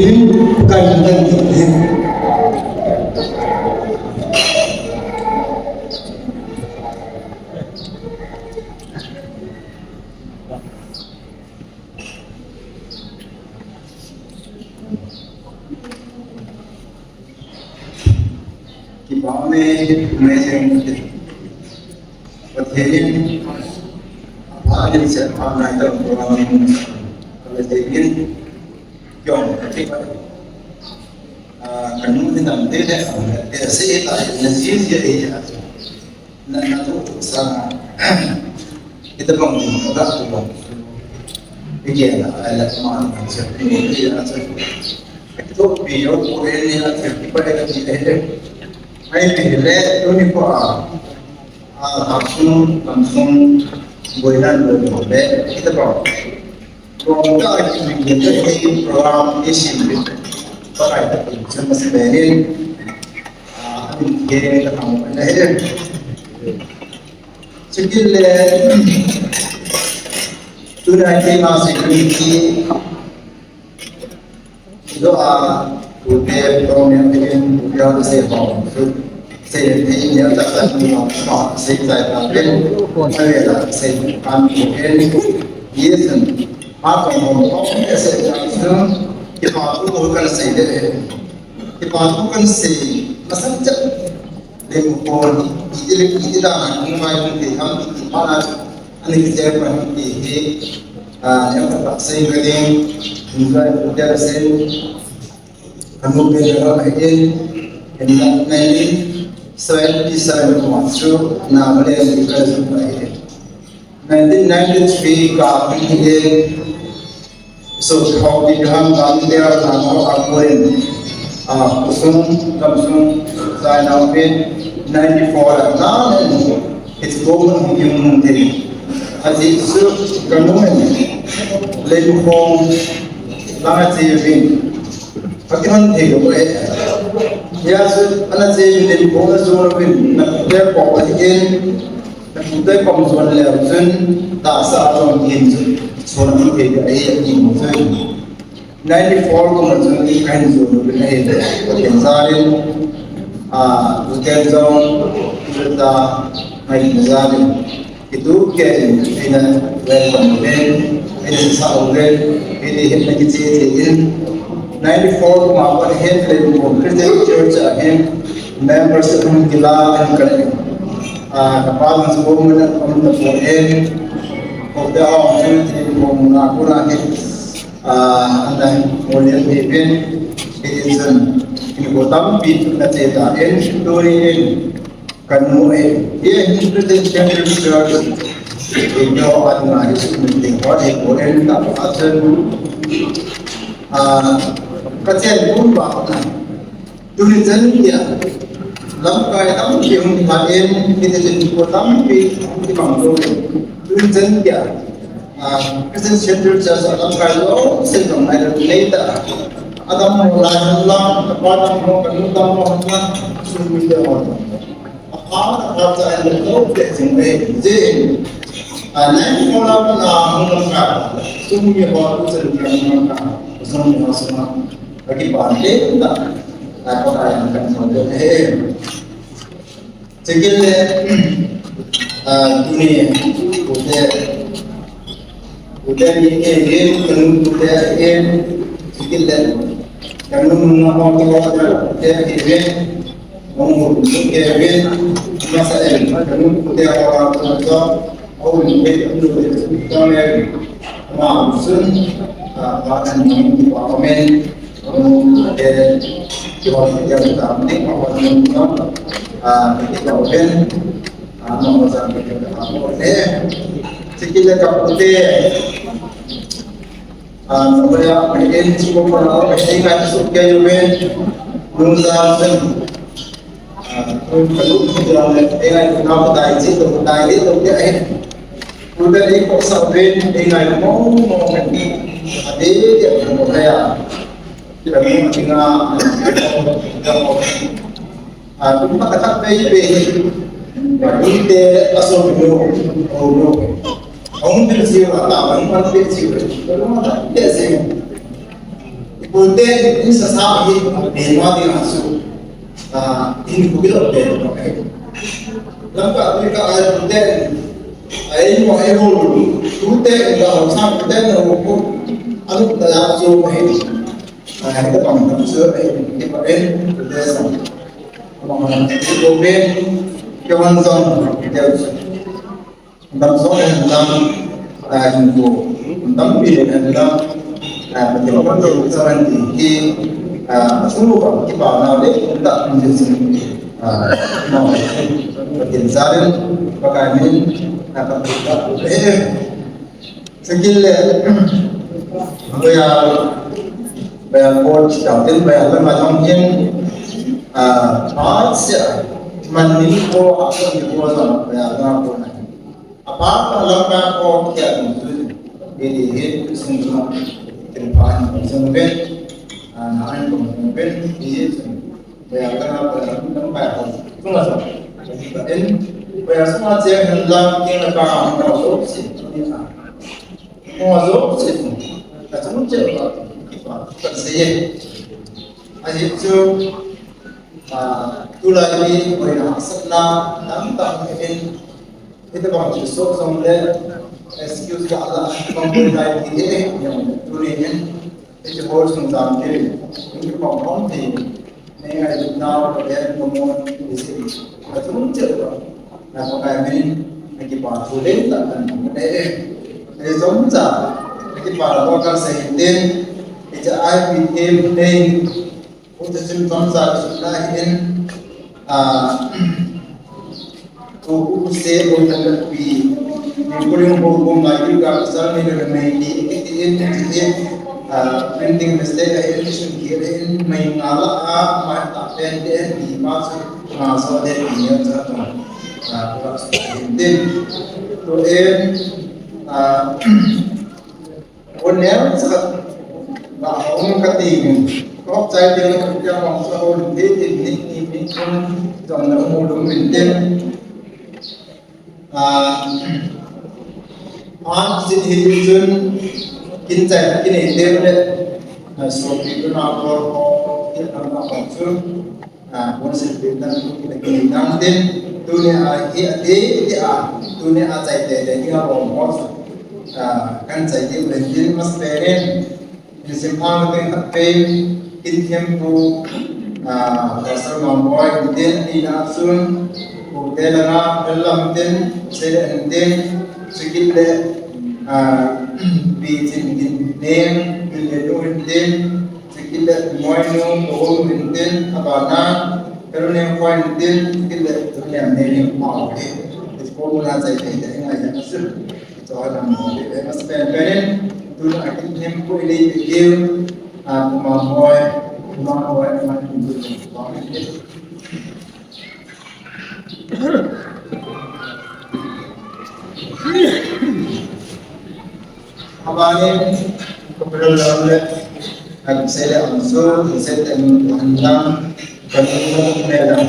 ka ni ka ni. Kipa um e, amazing. Pathen in, apha in, se apha nai ta program in, ka le te in, kyong ka te pa. Ah, ka nu ni tam te le, ah, te se ta, na ji ji e ya. Na, na tu sa. Ita bang ni ka tu bang. Ike na, ai la ma ni se ni ya sa. Tu pi yo ko ni ya se ki pa ka ti e. Ai pi le, tu ni pa. Ah, Haksung, Kamsung, Boinan, Boinan, Boinan, kita bang. Bang ka, kita bang, kita bang, program, isi, pakai, kita masih benin. Ah, kita, kita, kita, kita. Sikit le, tunai kita masih, kita, Zo a, ute, program in, ute a, se ho, se, se, ni, ni, ta, ta, ni, ma, ma, se, ta, ta, pen, ta, ve, ta, se, kan, ute, ye, sen, ma, kong, kong, kong, se, ta, se, kipa thu, kan, se, de, kipa thu, kan, se, ma, san, chat, Lim kon, iti le, iti dan a, hung mai hung te, ham iti mana chu, ani kiche pa hung te hi, ah, nem ka tak sei ka ding, enjoy ka ding sei, ka nu pe ka ram hai in, in nineteen seventy-seven ko chu, na ma le ni ka chu ka hi. Nineteen ninety-three ka hung hi, So, how did you have come there and how are going? Ah, Kusum, Kamsung, Zainau Pin, ninety-four, and now, it's going to be Mungti. As it's so, Kanuman, Lim Hong, Langa Tivin. Pati man thei lo eh. Ya su ana che min den ko na zo lo min na te ko pa ti ken. Na ku te kom zo le chun ta sa zo kin chun. So na thei ga ai ya kin chun. Ninety-four ko ma chun ni kan zo lo min ai. Ken zarin a ken zong ta ai zarin. Itu ke ina welcome uvin, ina sa uvin, ina hin na kichi in. Ninety-four ko ma pa hin le ko Christian Church a hin members hung kila in ka le. Ah, ka pa lang sa ko mo na ko na po in. Ko da ang sa ti ko na ko na hin. Ah, ang dahil ko le ni bin. Ina san, ina ko tampi na te ta in, tu ni in. Kanu e, ye Christian Church, e nyo at nga Jesu ni ko e ko en ta asen. Ah, ka chen kun ba na. Tuni chen ya. Lamkai tampi hung ta en, kita chen ko tampi hung ti bang lo. Tuni chen ya. Ah, Christian Central Church a lamkai lo, sen tong nai lo nei ta. Adam mo la la, pa dam mo, kanu dam mo na, su mi de mo. Apa, apa sa en lo te sing ve, je. Ah, nai mo la na mo lamkai. Su mi ho, su mi ho lamkai. Su mi ho su ma. Bagi pa de ta. Apa yang kan mo de. Sikit le, Ah, tuni, pute, pute ni ke ye, kanu pute ye, sikil le, kanu na ho to pute ye, mong ke ye, masa e, kanu pute ho to, au ni ke, kanu pute ye, ma sun, ah, ba kan ni, ba men, kanu pute ye, ba ya ta ni, ba ni, ah, ke ba men. Ano, sa, eh, sikil le kapute. Ah, sabaya, eh, siko para, eh, ngai suk ke yumen. Nung sa sen. Ah, nung kalu, eh, ngai na dai ji to, dai ji to, eh. Udah ni ko sa ben, eh, ngai mo, mo, ni. Ade, ya, mo, ya. Kami tinggal, ah, kum khat khat pei pei. Kum te aso no, oh no. Ong pil siu ata, ong pan pil siu. Te siu. Kum te ni sa sa hi, ni ma di asu. Ah, ini ku bilo te. Lamka tu ka ai kum te. Ai mo ai ho. Kum te ka sa kum te no ko. Anu ta ya so mai. Ah, hita pang tam su, eh, hita pa en, hita sa. Amang hita ko ben, ke wan zong, hita su. Tam zong en lam, ah, hita ko. Tam bi en lam, ah, hita ko sa ran ti, ki, ah, su pa, ki pa na le, ta, hita su. Ah, no. Hita sa ran, pa ka min, ah, pa ka, eh, Sikil le, baya, baya ko chita tin baya lama jong hin, ah, pa sia, man ni ko, a ko ni ko jong, baya lama ko na. Apa pa lama ko kya tu tu, ini hin sung sung, tin pa ni sung ben, ah, na ko ben, ini sung. Baya kana baya kana baya ko. Tunga so. En baya suma che hen la kin la ka ang ka so si ni a. Ko so si. Ka chung che ba ki ba ka se ye. A ji chu, a, tu la ni ko na sa na tam tam en. Ita bang chu so song le excuse ka la bang ko dai ki e. Yang tu ni en. Hiche hall sung jam thei, hiche pang pang thei, nei ngai nau, ka den ko mo, ni se, ka tum che ba, na ko kai min, na ki pa thu le ta kan mo ne, ne som cha, na ki pa la ko ka se den, hiche ai pi tem nei, ko te sim som cha, su na hin, a, Ko u se ko na pi. Ni ko ring ko ko mai yu ka sa ni le mai ni ki ti in ti in. Ah, printing mistake a in sun ki in mai nga la a mai ta pen de ni ma su nga so de ni ya sa to. Ah, ko su din. To in, ah, Ko neo sa ba hong ka ti min. Ko chai te ko ya hong sa hong te te ni ni min kun jong na mu lu min te. Ah, ah, sin hi chun kin chai kin ei te le. Ah, so pi ko na ko ko kin na ko chun. Ah, Council pin dan tu kita kini dan tin, tuni a hi a ti ti a, tuni a chai te te ni a bom mo. Ah, kan chai ti len tin mas pe nen. Ni sim ang te khat pe, kin them pu, ah, Pastor Mamboi tin ni na sun, pu te la na, lam tin, se le tin, sikit le, ah, pi tin tin, nen, pi le lu tin, Sikit le moinu, ko min tin, abana, pero ne point tin, sikit le, ne ne ma o ke. Ko muna chai te te ngai ya su. So, adam mo le, mas pen pen, tu na kin hem ko le ke, a, kuma hoi, kuma hoi, ma tin tu. Abani, ko pero le, kan se le ansu, se te mun han lang, kan mo me lang.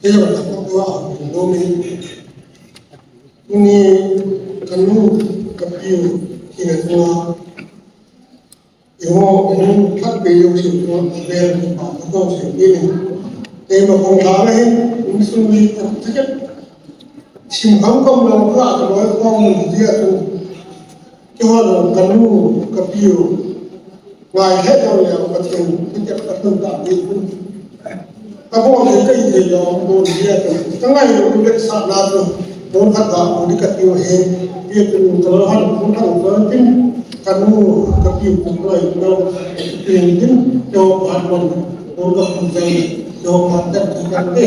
Kei jong ka pang tua a hung dom in. Tuni ka nu ka pi u ina tua. Eiho, eiho, khat pe jouse tua, a vel pa, pa jouse pi in. Keima kong lha hin, insung mi ta, ta ket. Sim kham kham lo ka, ka loi khom mu dia tu. Keiho jong ka nu, ka pi u. Ngai he jong le, Pathen, ti ket ka tun ta ni. Ka bol thei, ka i thei jong, bol dia tu. Ka ngai lo, ka sa na tu. Bol khat ta, bol di ka tiu he. Dia tu, ka lo han, bol khat ta, tin. Ka nu, ka pi u, ka loi, ka lo, tin, tin. Keiho phat bol, bol ka khum jai, keiho phat ta, ka te.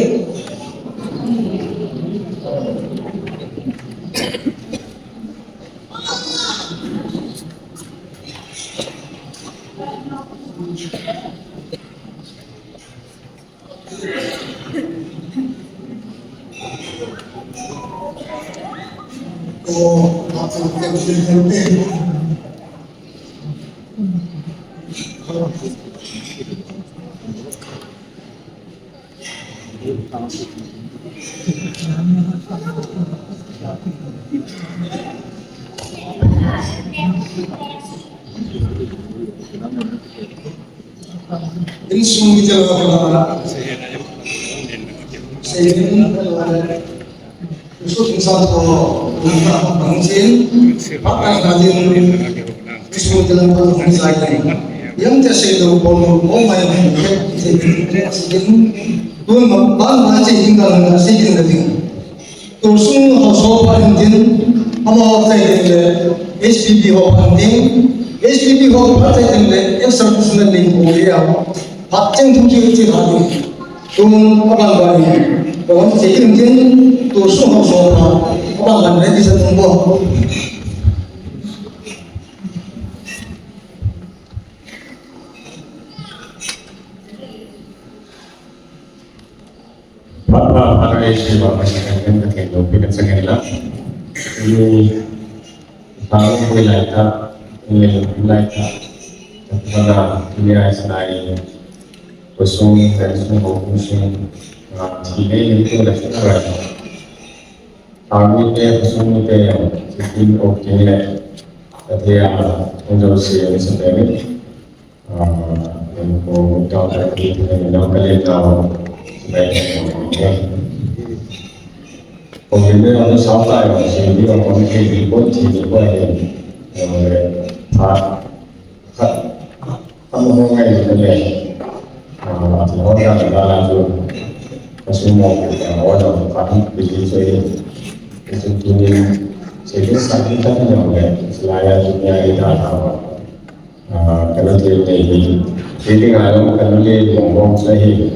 Insung mi te lo ko na. Sei ni ko na. Insung mi sa ko na, bang sin. Pak ka na din. Insung mi te lo ko na sai ni. Yang te sei lo ko na, ko mai ni ke, sei ni ke, sei ni. Tun ma, ban ma sei ni ka na sei ni na din. Tusun ho so pa hin tin, amaho chai tin le, H P P ho pa hin tin, H P P ho pa chai tin le, ex-serviceman ding ko le ya. Phat cheng thu ki chi ha ni. Tun aban ba ni. Ko wan chai tin tin, tusun ho so pa, aban ba ni ki sa tung bo. Phat pha, phat pha, ei, ei, wa, wa, ka Pathen loupina chang hen lang. Ni, pha, pui lai ta, ni, pui lai ta. Pha, ni, ai, sa, ai, kusung, ai, sung, ho, kusung, ah, thi, ni, ni, tu, la, sa, ai. Army te, kusung te, sixteen of June le, Pathen, ang jong si, ang sa te ni. Ah, ang ko, tao, tao, tao, tao, tao, tao, tao, tao, ko ni me ang sa tai, si ni ang ko ni ko ti ni ko ni, eh, tha, tha, Ka mo ngai ni le. Ah, ti ho da da la ju. Ka su mo ka ho da ka hi bi ji so yi. Ka su tu ni se ni sa ni ta ni le. Sila ya tu ya ri da da wa. Ah, ka na ti ni ni. Ti ni ngai lo ka ni mo mo sa hi.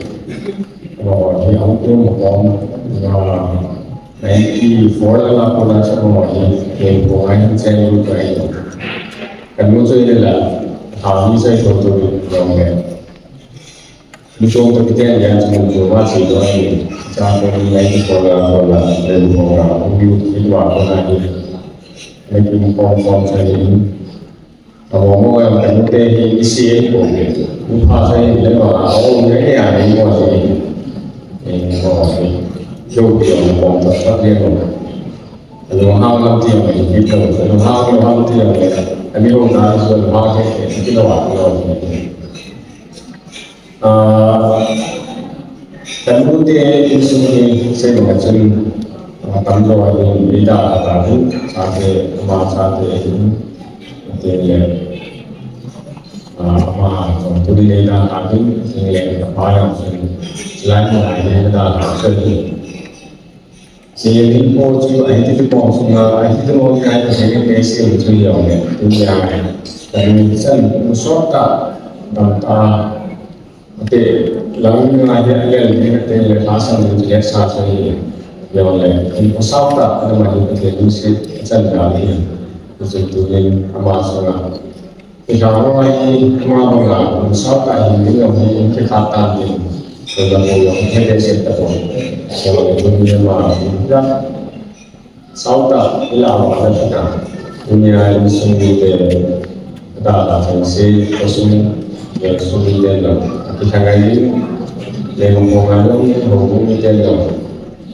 Mo hi ang tu mo mo. Ah, ninety-four la la ko na sa mo hi. Ke mo ngai ni se ni ko ai. Ka nu chu ile la, ha, mi sai to to long le. Mi chong to kiten ya chu chu wa chi to ni. Cha ko ni lai ko la ko la, le ko la, ko ni ki wa ko na ni. Le ki ko ko sa ni. Ka mo mo ya ka nu te hi i si ko ni. Ni pha sai ni le ma, o ni ya ni mo ni. Ni mo ni. Yo ki mo ko ta ni ko. Alunghang lam ti jong le, mi ko, alunghang, alunghang ti jong le, ami ho ta, so alunghang he, he, ti lo, lo. Ah, ka nu te insung hi, sei bang a chun, ah, tamjo a hin, mi da, da, da, hin, chate, ama chate, hin, te le, ah, ama, tu le da, da, hin, te le, pa jong, lai, lai, da, da, so, hin. Singin po chu ahi ti po sunga, ahi ti mo kai ta singin pe si chu yo ne, tu ya ne. Tani san mo so ta, ta ta. Te, lang ni na ya ya ni te le ha san ni ya sa sa ni. Yo le, ti po sa ta, na ma ni te ni si san ya ni. Tu tu ni ama sunga. Iha mo ai ma mo la, sa ta hi ni lo hi ki kha ta ni. Ko la mo yo he de se ta ko. Ko la mo ni ma ni da. Sa ta ila ma la ta. Dunia ni sung ni de. Da da sung si, ko sung, ya sung ni de la. Kithangai in, Leimakhong a lom in, houbung miten jong,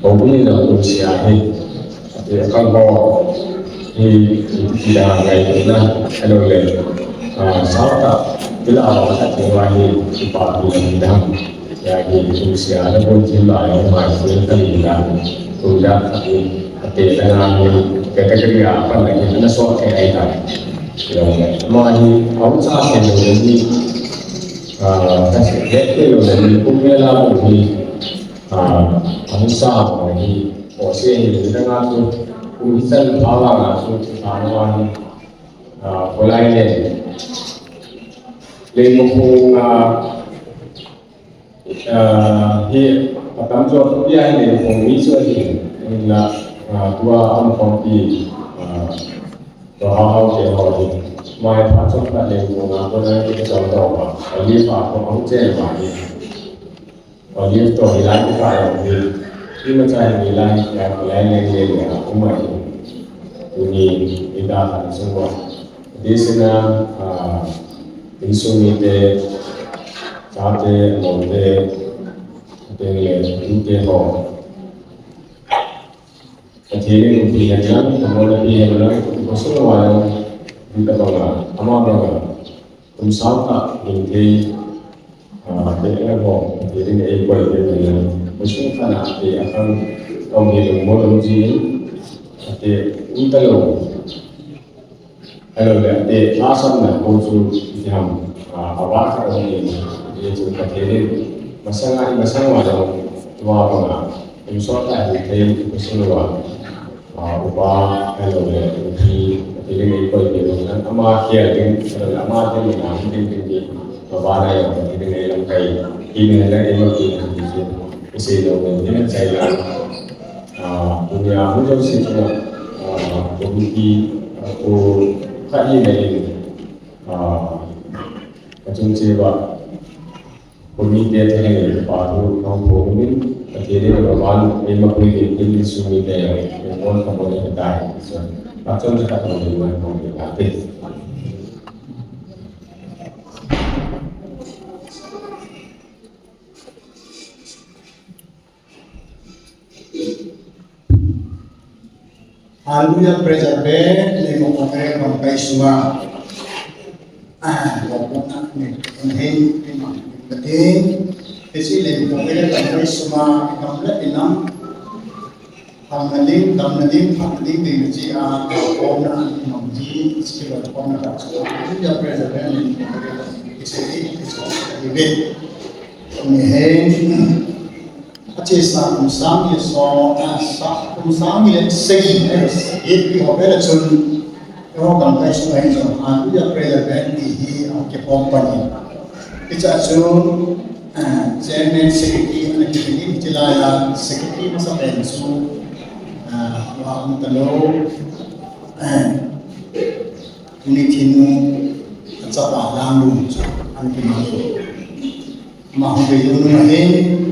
houbung in jong tumsia hi, ati a kang ho hi, kithangai in na, ahilou le, ah, sao tah, tila a khat hi, kipa thu na hi dam, ya hi tumsia na pon thin ba ya ma hi kali na, tumda khat hi, ate na na hi, category a pan na hi, na so ke ai ta. Ahilou le, ama hi, ahung sa ke lo ni, Ah, kasi, eh, eh, yung naging kung may alam ko, eh, ah, ang sa ako, eh, o siya, eh, hindi na nga ako, kung minsan, bawa nga ako, ano nga, ah, wala yun eh. Limo kong, ah, ah, hi, patamjo ako, biya, limo kong miso, eh, yung na, ah, dua ang pampi, ah, Tua hao ke ho hi, mai pha chom khat le mo nga ko na ke chom to ba. A li pha ko hong chen ba ni. A li to hi lai ka ya ni. Ni ma cha hi lai ya ko lai le le ya ko mai. Tuni ni da khan sung wa. Di sina, ah, insung ni te, cha te, mo te, te le, te ho. Pathen in umpi hen lang, amon api hen lang, kosong a lang, di ta banga, ama banga, kum sao ta, kum thei, ah, te a ho, Pathen in ei koi te hen lang, kosong khat na, te a khang, tong hi lung mo lung ji, te, um ta lo. Hello le, te, last one na, ko chu, iti ham, ah, a ba kha ni, ye chu ka the ni, masanga, masanga lo, wa ba na, in short time, te, ko chu wa, ah, upa, hello le, ti, ti ni ko ni, an ama kia ni, hello le, ama te ni na, ni ni ni, ba ba na yo, ni ni lang kai, ni ni lang, ni ni ni, ni ni lo, ni ni chai la. Ah, dunia hujau si chunga, ah, committee, ah, ko khat hi nei, ah, kachung cheh uva, committee te hei pa thu nong pho min, Pathen in Bhagwan, ei mapui din, tin sumi te, ei mon ka mon ei tai. So, kachung cheh khat nong pho min, nong pho min, Hallelujah, praise the Lord. Ni mo ko kare bang kai suma. Ah, lo ko na ni, ni, ni ma, ni. Isi le mo ko kare bang kai suma, kam le inam. Hamna ding, damna ding, phatna ding, ding ji a, ko na ni ma ji, isi lo ko na ka. Hallelujah, praise the Lord. Ni mo ko kare bang kai suma. Isi, isi, isi. Ni he. Achesa kum sang ni le som, ah, sa, kum sang ni le sagi, eh, eighty ho vel a chun, eiho gamkai sunga hin jong, Hallelujah Prayer Band ti hi, ah, kiform pan in. Hiche a chun, ah, Chairman Secretary, ana kipe in, hiche laiya Secretary masapen chu, ah, wa um talou, ah, tuni thinu, achapa Langlun chu, ana kimang. Ama hung ve jong nung ahin,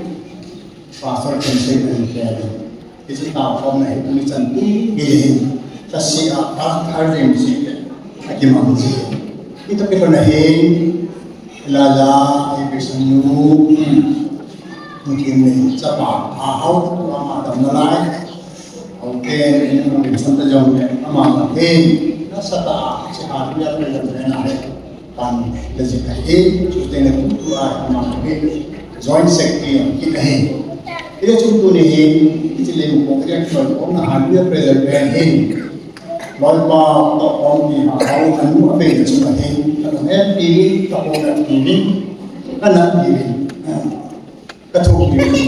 Pastor Khensei Khensei. Hiche tao khom na hi, mi chan tum hi hin. Kasi a, a, a, rim si, a kimang si. Ito kito na hin, la la, ai pe san nu, hmm. Mukim ni, chapa, a hao, tu ama dam na lai. Okay, ni mo ni san ta jong, ama na hin. Na sa ta, si ha, ya pe jong na hai. Pan le jing ahi, chuteng le kum tu a, ama hi, Joint Secretary jong kit ahi. Ile chun tuni hi, hiche le mo ko kre ko ko na Hallelujah Praise Band hin. Loipa to ko ni ha, ha, anu a pe chu ahi. Ka to he pi ni, ka ko na pi ni. Ka na pi ni. Ka thu ki ni,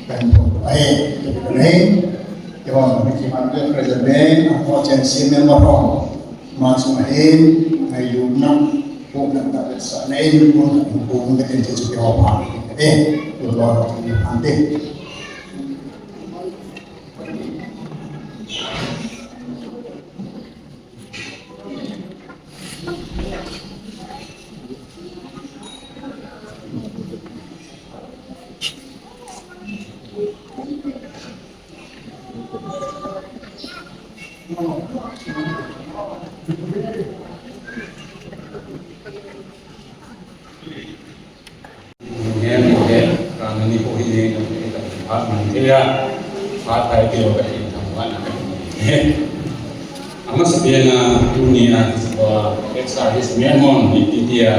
ka hin thot ahi, ka hin, kihon, mi ki man le president, a ho chen si member ho, ma chu ahi, ngailutna, pohna ka vetsahna in, pohna in, pohna ka tin chu kihon pha, eh, tu lo, ante. Ani ko hi ne, ka phat man thei a, phat thei ti ka ti tham wan a ka ti. Amasapen a tunia, ex-serviceman hon ipi tia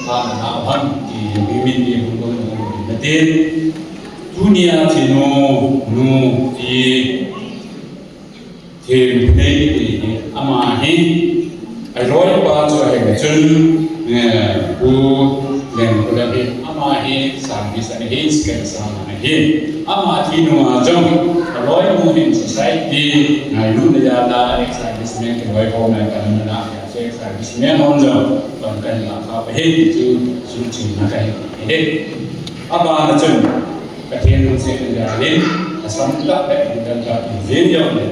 phat ana um ham ti, mi min ti bung bung na tin. Tunia thinu, nu ti, Themphunei ti hi, ama hi, aloipa chu ahile chun, eh, Pu Lengkhulam hi, ama hi service ana hin, second sermon ana hin. Ama thi nunga jong, aloinu hin society ngailutna jal a, ex-serviceman kiloikhomna kanna, ex-serviceman hon jong pan kahin lah kha peh e ti chu, sumchilna kahin nei e. Abana chun, Pathen lungsetna jal in, asam tah le, in dang tah in jeng jong le,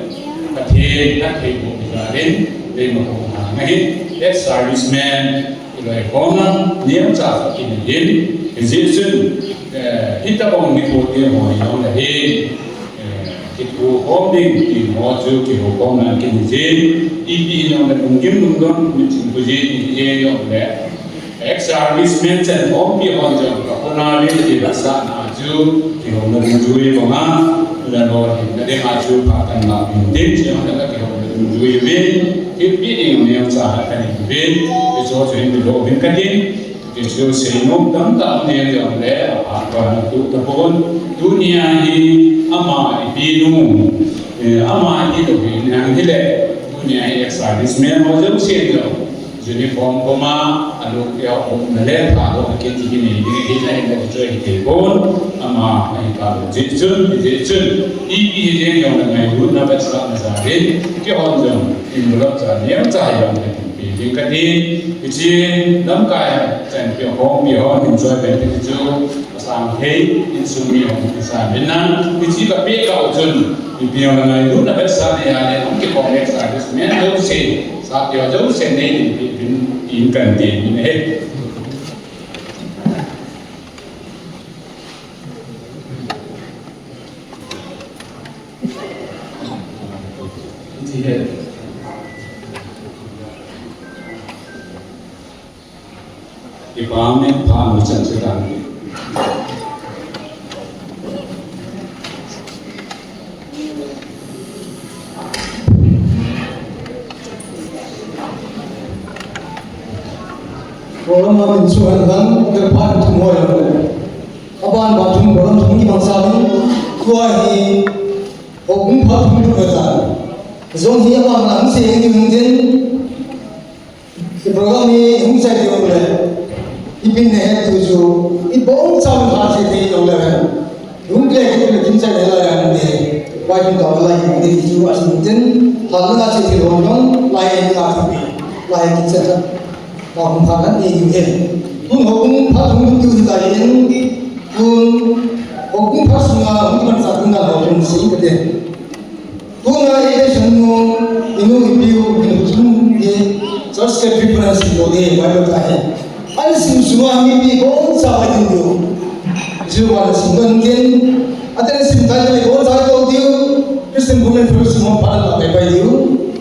Pathen phattheiboh jal in, leimakhom hang ahin, ex-serviceman, iloikhomna, neocha khat kinei in, hijeh chun, eh, hitobang nikho te ho jong le hin, eh, kithokhom ding ti ho chu kihoukhomna kinei jin, ipi jong le lunggim lungdon, miching puji ti jeng jong le, Ex-serviceman chan khompi hon jong ka khona vel ti la sa na chu, kihouna ding chu i bang a, la lo hin na ding a chu phat kan la bin ding chi hon la kihouna ding chu i ve, thil pi ding neocha ha kan i ve, ti chu chu hin lo bin ka ding, ti chu seinom tamtah nei jong le, a pa na tu tapon, tunia hi ama ipi nu, eh, ama ipi lo hi nang hi le, tunia hi ex-serviceman ho jong sei jong, Uniform khoma, alu keo um na le, tha lo kiti kinei ding, hi na hin na chu hi thei pon, ama, ahi ta lo, jeh chun, jeh chun, ipi hi jeng jong le ngailutna vetsahna jal in, keihon jong, envelope cha neocha jong le, pe ding ka ti, hiche, lamkai, chanpia khompi hon, enjoy pen ti chu, Asang thei, insung mi hon kisa min a, hiche ka peh kah u chun, ipi jong le ngailutna vetsahna jal in, hung kikhom le serviceman jouse, sahpi ho jouse nei ding ti, tin, tin kan ti in ahi. Hiche hi. Ipa min pha nu chan che dan. Program a min chu han han, ke pha thum ho ya. Aban ba thum program thum ki bang sa ni. Tua hi, o kum pha thum lu ka sa. Jong hi aban na hung se ni hung din. Ki program hi hung chai diu le, i pin ne het tu chu, i bong chau ha che ti lo le. Hung le ki le kin chai le la ya ne. Wai kin to la hi ne chu a sin tin, ha la che ti lo no, la ye na tu pi, la ye kin chai ta. Ka hung pha nan ni yu he. Tun ho hung pha hung tu hi ta yin, tun ho hung pha sunga, hung pha sa tu na ho hung si ka te. Tuna i le chanu, i nu i pi u, i nu chun i church ke preference to de Bible ta he. An sim sunga mipi bong cha ba din diu. Jiu wan sim ban din. Atan sim ta le bong cha to diu. Christian Women Fellowship mo pa la pai pai diu.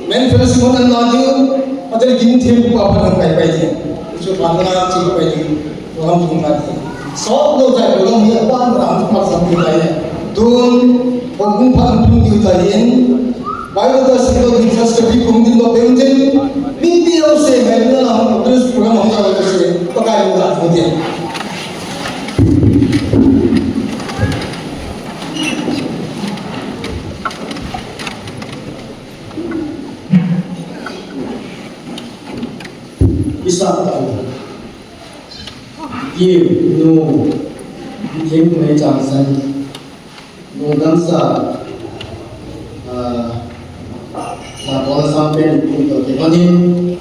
Men Fellowship mo an la diu. Atan kin them pa pa la pai pai diu. Jiu pa la chi pai diu. Program thum khat hi. Sot lo jai program hi apan ram chu mat sam ti tai. Tun, hon kum pha thum diu tai in. Bible ta sim lo din first ka pi kum din lo pe un tin. Min ti lo se, mai na la hon program hon ka lo se. Pakai lo la hon tin. Isa ta. Ki nu, Themphunei Changsan, lungdam sa, ah, na kona sam pen kum to kihon in,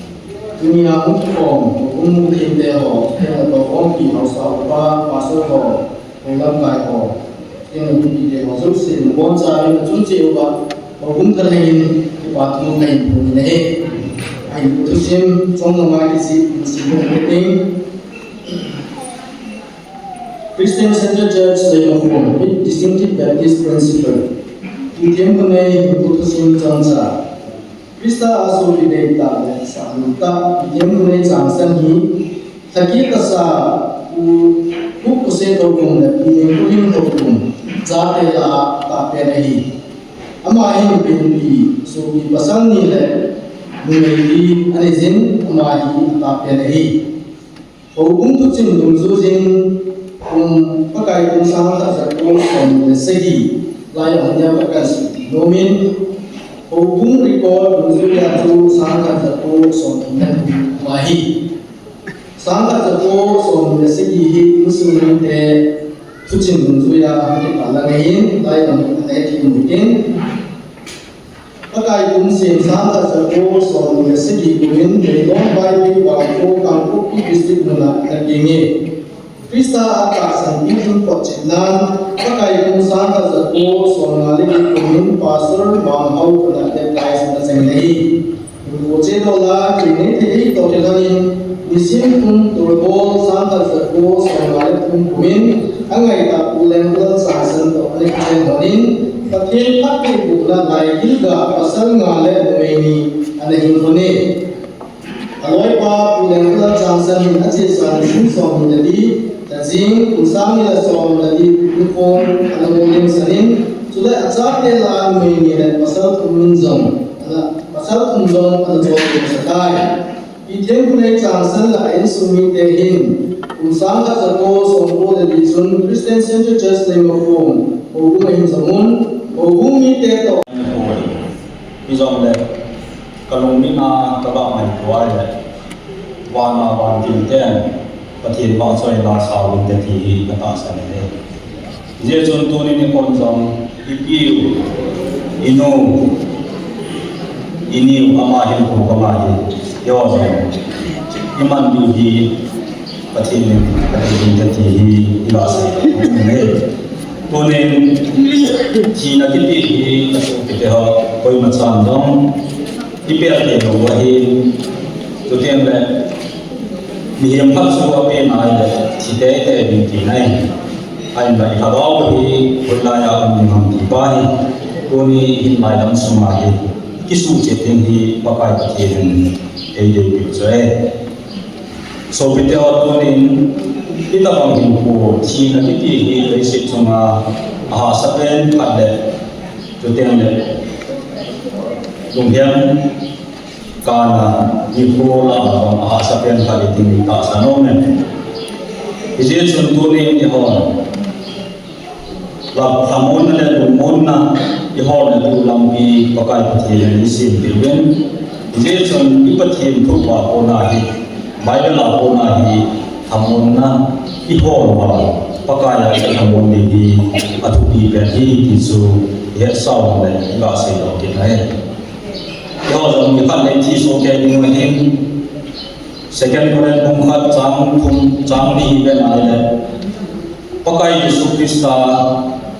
tunia hung kikhom, kum kum thim te ho, thim to khompi haosa upa, pastor ho, kum lamkai ho, Ken mipi te ho jouse, nabonchauvin nachung cheh uva, houbung thalheng in, kipa thu kahin phong in ahi. Ahin thusim, chomlam a kichih, thusim hung ding. Christian Centre Church, Leimakhong, with distinctive Baptist principle. Themphunei, thusim chomcha. Christa a sopi deitah le sahlut tah, Themphunei Changsan hi, Thakit tasa, Pu Pu Kose Thokong le Pi Ningkulim Thokong, chate lah a atahpen ahi. Ama hi nupi, sopi pasal ni le numei li ana nei jin, ama hi atahpen ahi. Houbung thuchim dungjuiyin, kum Pakai kum sang khat ja ko som ni le sagi, lai a hung jong kahin sei nom in, houbung record dungjuia chu sang khat ja ko som ni le thum ahi. Sang khat ja ko som ni le sagi hi insung mite thuchim dungjuia hung kipan lang ahin, lai a hung kipan ahi ti mu tin. Pakai kum sem sang khat ja ko som ni le sagi kum in Meilhong Vaiphei vangkho Kangpokpi District mun a ana kinge. Christa a tahsan pi in kot chet nan, Pakai kum sang khat ja ko som nga le giet kum in Pastor Manghao koma baptize ana chang in ahi. Ko che dola, kinei thei toh kilhon in, nisim kum Torbol sang khat ja ko som nga le thum kum in, angaitah Pu Lenglal Changsan toh ana kichen lhon in, Pathen phattheibohna laigil ga pasal nga le numei ni ana hin lhon e. Aloipa Pu Lenglal Changsan in achesa nisim som ni le li, Lhajing kum sang ni le som ni le li, nikhon ana molin san in, chule achate lah a numei ni le pasal thum in jong ana, pasal thum jong ana chol sa tai. Pi Thengkhonei Changsan le a insung mite hin, kum sang khat ja ko som ko le li chun Christian Central Church Leimakhong houbung ahin jom un, houbung mite toh. Hijongle, kalungning a kagah ngaito a ahile, van a vantil ten Pathen vahchoina sa uvin te ti hi katahsan e. Hijeh chun tuni nikho in jong, ipiu, inu, iniu, ama hinkho banga hi, eiho jong iman diu hi Pathen in adei ding ahi ti hi iga sei nom e. Tunin thina kiti hi, asuh kiti ho, koima chan jong ipel thei lou ahi. Chuteng le, mihem khat chu apen ahile, thi teitei ding tina ahi. Ahinla ilhagao hi hoilai a um ding ham ti pa hi, tuni hin mailam sunga hi kisuhchet ding hi Pakai Pathen in eidei peh chu ahi. Sopite ho, tunin hitobang hinkho thina kiti hi leiset chunga ahahsa pen khat le, chuteng le, lunghem kana hinkho lah a ahahsa pen khat hi ding tahsan aume. Hijeh chun tunin eihon lhamonna le lungmonna, ihonna diu lampi Pakai Pathen in eisempeh uvin. Hijeh chun i Pathen thu a kona hi, Bible a kona hi, lhamonna ihon uva, Pakai a ilhamon ding hi athupi pen ahi ti chu ihetsau le iga seidoh kit ahi. Eiho jong nikhat le ithi soh kei ding ahin, Second Corinth bung khat chang thum, chang li hi vet na ahile, Pakai Jesu Christa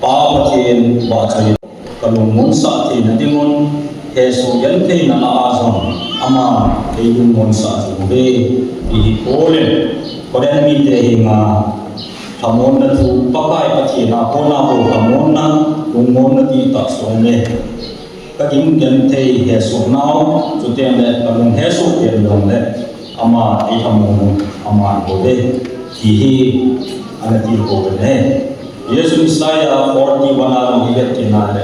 Pa Pathen vahchoi kalungmonsah theina dingun, hesoh gentheina lah a jong aman eilungmonsah jing uve, ti hi Paul in Corinth mite henga lhamonna thu, Pakai Pathen a kona bou lhamonna, lungmonna ti tahsa aume. Kagim genthei hesoh nau, chuteng le kalung hesoh pen jongle, ama eilhamon u, ama bou ve, ti hi ana tilkhou uvin ahi. Jesu Isaiah forty-one a jong ivet kit na le,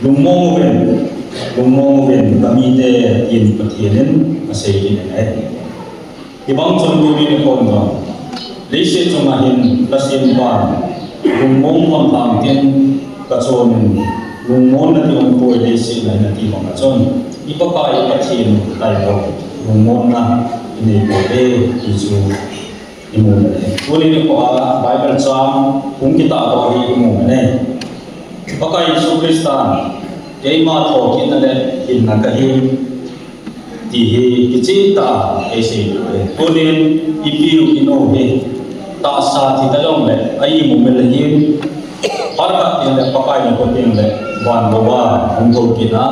lungmong uvin, lungmong uvin, kamite, tin Pathen in asei kit in ahi. Hibang chun tuni nikho in jong, leiset chunga hin kasempan, lungmong lhon lhang tin kachon in, lungmonna ti umpoi leiset a hin ati banga chun, i Pakai Pathen tailou, lungmonna inei pouve ti chu imu uve. Tuni nikho a Bible chang hung kitahdoh hi imu uve. Pakai Jesu Christan, keima thokitna le hinna kahi, ti hi kicheh tah a eisei diu ahi. Tunin ipiu inu hi tahsa thi ta jongle a-imumil ahin, phat khat teng le Pakai nikho teng le van gouva hung thou kit a,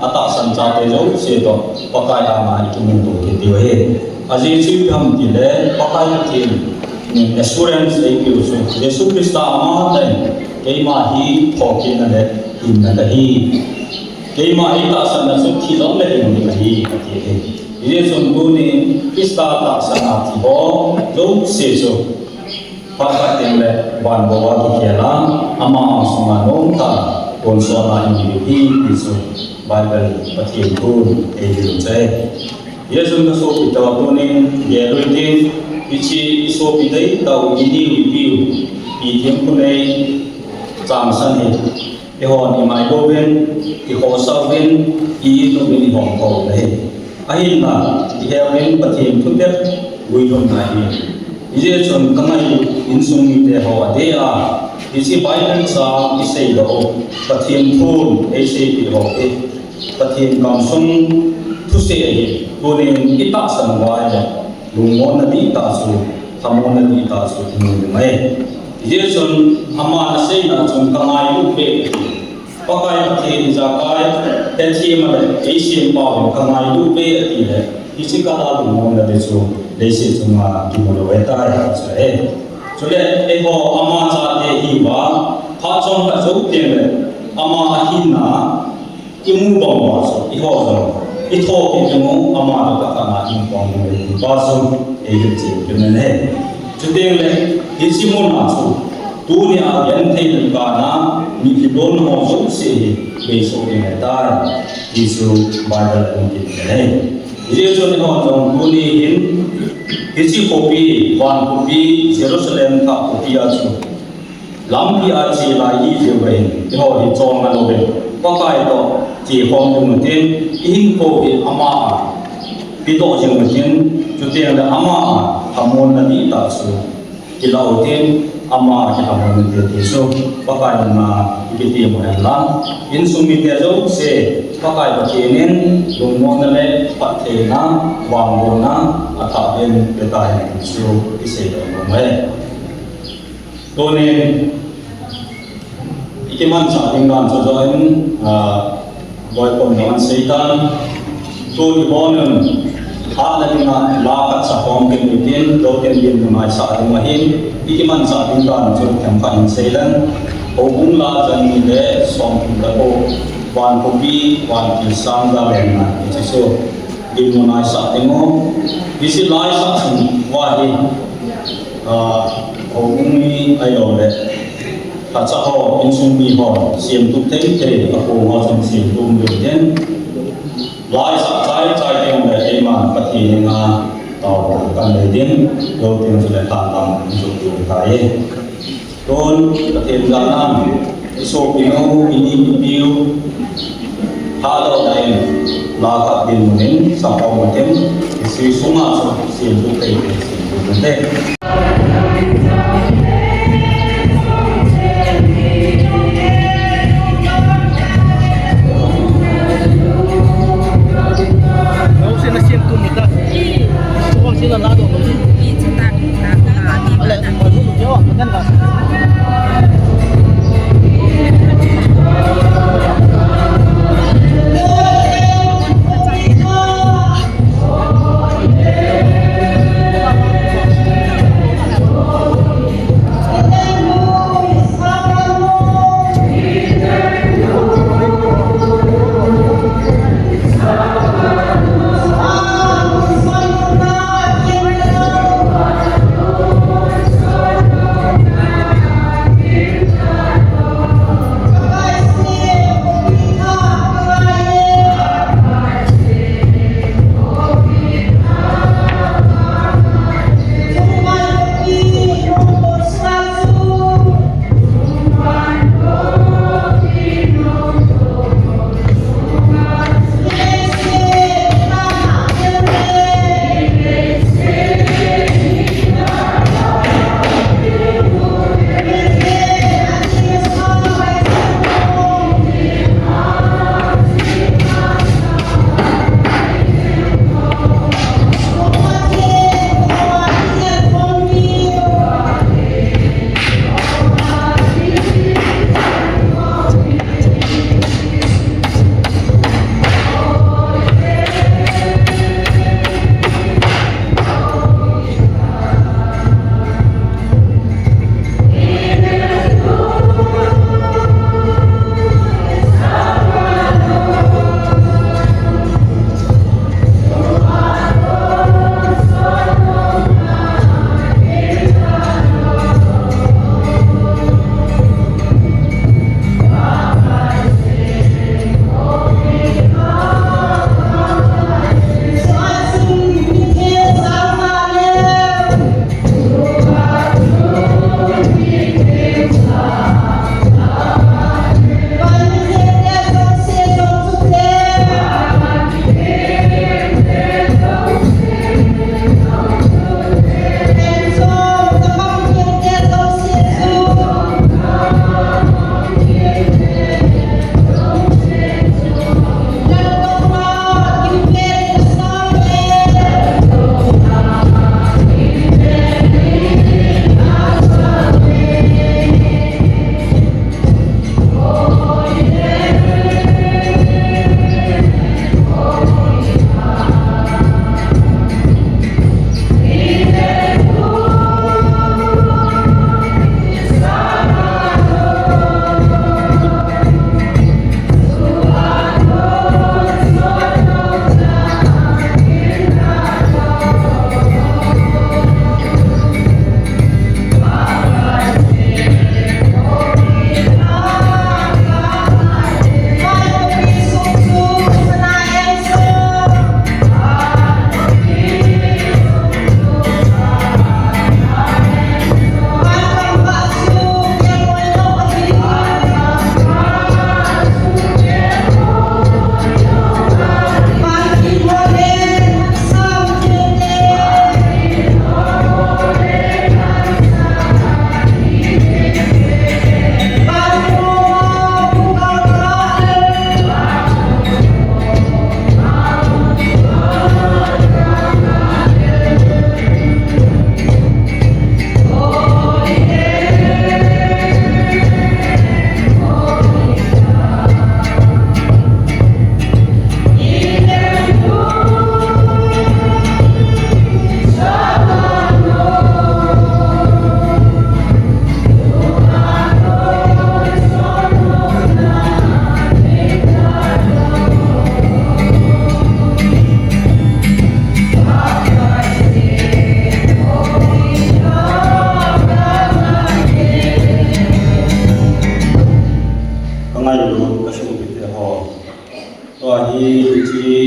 atahsan chate jouse toh Pakai anga ikimuto kit diu ahi. Ajeh chu ipi ham itile Pakai Pathen in assurance eipeu chu Jesu Christa amatah in keima hi thokitna le hinna kahi. Keima eitahsanna chu thi jongle hing ding ahi, ati ahi. Hijeh chun tuni Christa tahsan a thi ho jouse chu Phat khat teng le van bou a kikhel a, ama ang sunga nomtah a tonsot a i um u hi, ti chu Bible Pathen thun eihil u ahi. Hijeh chun ka sopite ho, tunin gel u hitin, hiche i sopi deitah u, i neo, i piu Pi Themkhunnei Changsan hi eihon i mailou uvin, i khohsah uvin, i it uvin i hon thou u ahi. Ahinla, i he uvin Pathen thutep guilhunna ahi. Hijeh chun ka ngai u, insung mite ho adeh a, hiche Bible chang i seidoh u, Pathen thun eiseipeh ho hi Pathen kamsung thusei ahi. Tunin i tahsan uva ahile, lungmonna dihtah chu, lhamonna dihtah chu i mu ding ahi. Hijeh chun ama aseina chun ka ngailut peh ahi. Pakai Pathen ijakai hethem a le eisempau in ka ngailut peh ati le, hiche kah a lungmonna ding chu leiset chunga kimu lou ahitai, chu ahi. Chule eiho ama chate ihiuva, phat chomkhat jou teng le ama ahinna i mu bang uva chu, eiho jong i thokit ding u, ama toh kikah a i um pang ding u, ti pa chu eihil cheh u ahi. Chuteng le, hiche mun a chu, tunia genthei le kana, mitlhi lolna ho jouse hi beisoh ding ahitai, ti chu Bible in eihin ti ahi. Hijeh chun eiho jong tuni hin, hiche khopi, van khopi, Jerusalem thah khopi a chu, lampi a che lai ihi jeh uva hin, eiho hi chonna louvin, Pakai toh chekhom ding u hitin, i hinkho hi ama a pedoh jing u hitin, chuteng le ama a lhamonna dihtah chu kilah u hitin, ama a kilhamon u hite ti chu Pakai min a i kitem u hen lang, insung mite jouse Pakai Pathen in lungmonna le phattheina, vangbohna athah beh in petai hen ti chu i seidoh nom e. Tunin i kimanchah ding dan chu joh in, ah, boikhom ding ahin seitan. Tun i bon un, hatna dinga la khat sakhom kit u hitin, tunin dinmun a i sah ding ahin, i kimanchah ding dan chu themkhat in seilen. Houbung la jani le somthum le ko, van khopi, vantil sang dalhenna, hiche chu dinmun a i sah ding u. Hiche la i sah sung uva hi, ah, houbung mi ahilou le, lhacha ho, insung mi ho, semtup thei thei, akong ho chun semtup um diu ahitin. La i sah chai chai teng le, keiman Pathen henga taona kanei ding, jou teng chule lhan lam i jot diu ahitai. Tun, Pathen jahna, i sopinu, i neo i piu, lhadohna in, la khat dinmun in sakhom u hitin, hiche sunga chu semtup thei thei, semtup u hite. Hiche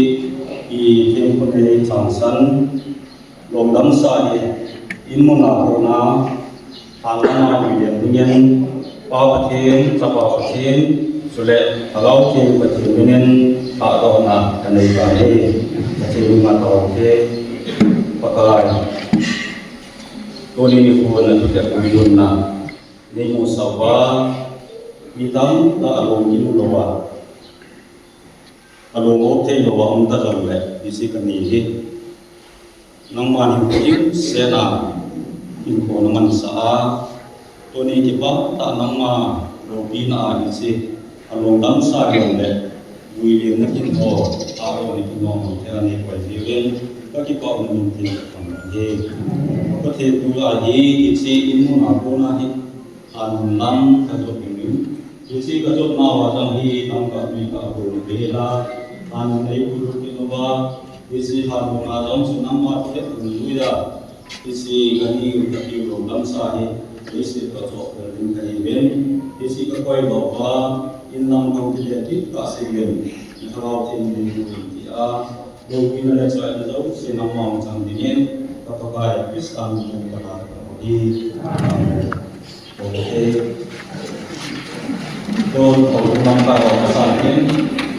i thempu nei changsan lungdamsa hi in muna kona, hanlama William dingin, Pa Pathen, Chapa Pathen, chule Lhagao Theng Pathen minin tahdohna kanei tahi. Pathen minin taote, Pakai. Tuni nikho na thutep umna neimusah uva, mi tamtah alung kimu louva, alung op thei louva um ta jongle, hiche kani hi nangman hinkho dimset a hinkho na mansah a, tuni kipah tah nangma loupina a hiche alungdamsa jongle, William na kin ho, a o ni kin ho, te ani koi jiuvin, kakipah um in tin kathum ahi. Pathen, tulai hi hiche in muna kona hi, hanlam kajot dingin, hiche kajot nauva jong hi lamkai tui kabu na vela, hanlam nei bulu kinuva, hiche hanlam a jong chu nangma thutep um nuija, hiche kani u kati lungdamsa hi, leiset kachoh vel ding kahiuvin, hiche kakoi louva, inlam kong kile kit kaseuvin, Lhagao Theng min bulu tia, loupina le chaina jouse nangma chang dingin, ka Pakai Christa min in kana kathum ahi. Amen. Okay. Tun, o, lamkai ho kasan in,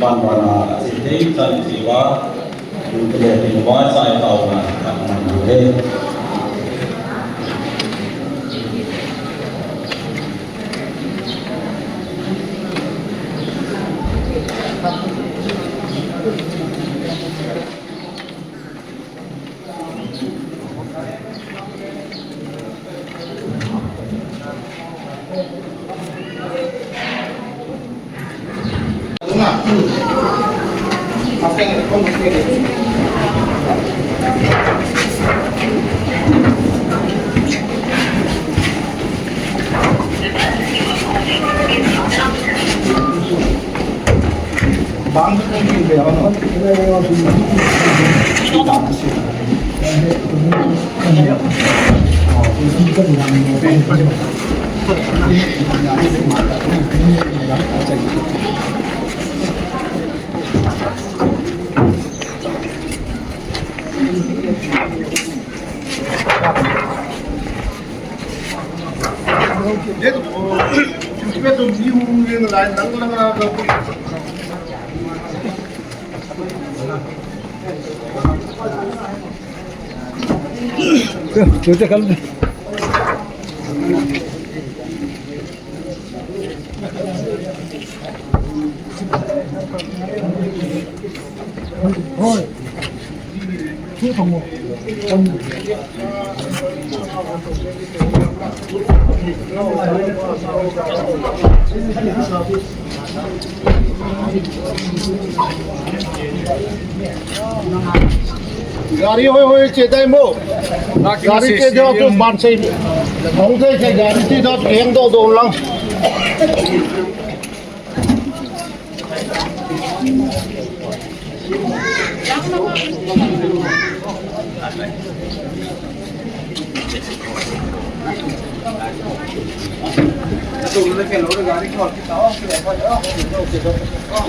ban ban a, ache thei chan in che uva, ding kile ding uva, chai taona, kaman uve. Gari hoi hoi che tai mo. Gari che jo tu ban sei. Hong sei sei gari che jo tu heng do do lang.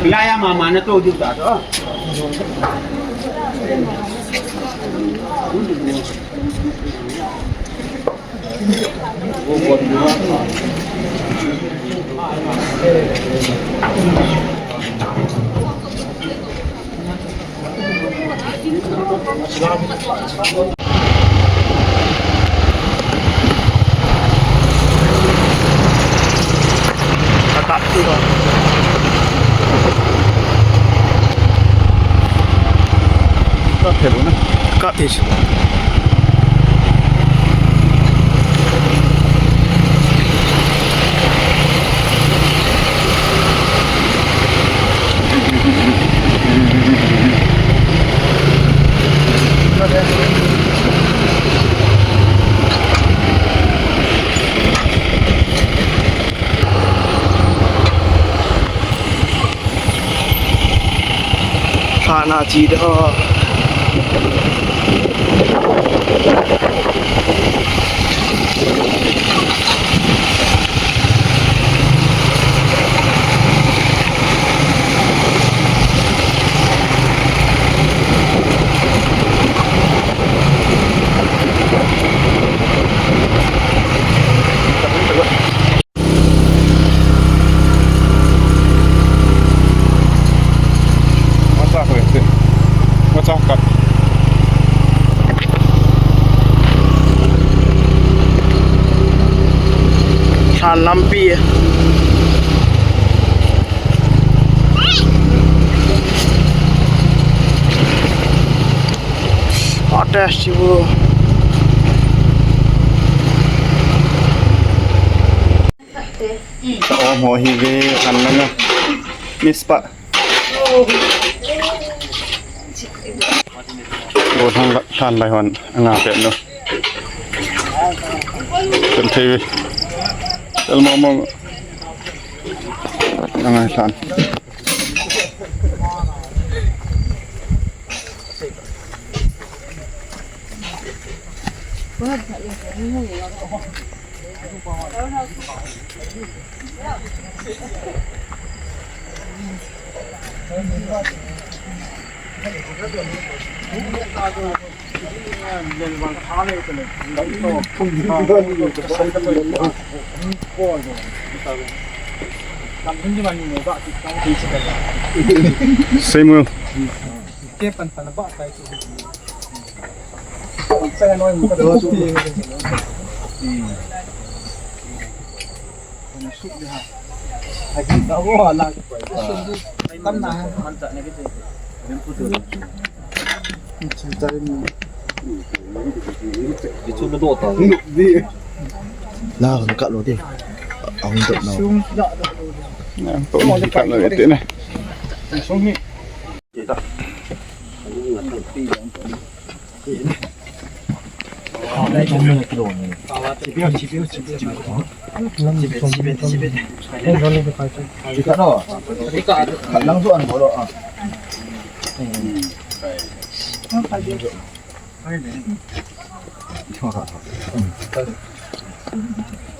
Ilaya mama na to juta to. Ka thei lou na. Ka thei. Khana chi de ho. Lampi. Ate sibu. Om ho hi ve, an langa. Mispa. Go thang la, than lai hon, anga pet no. Kan thei ve. Tel mo mo. Anga than. Samuel. La, ka lo de. Ang dot na. Na, to ni ka lo de ne.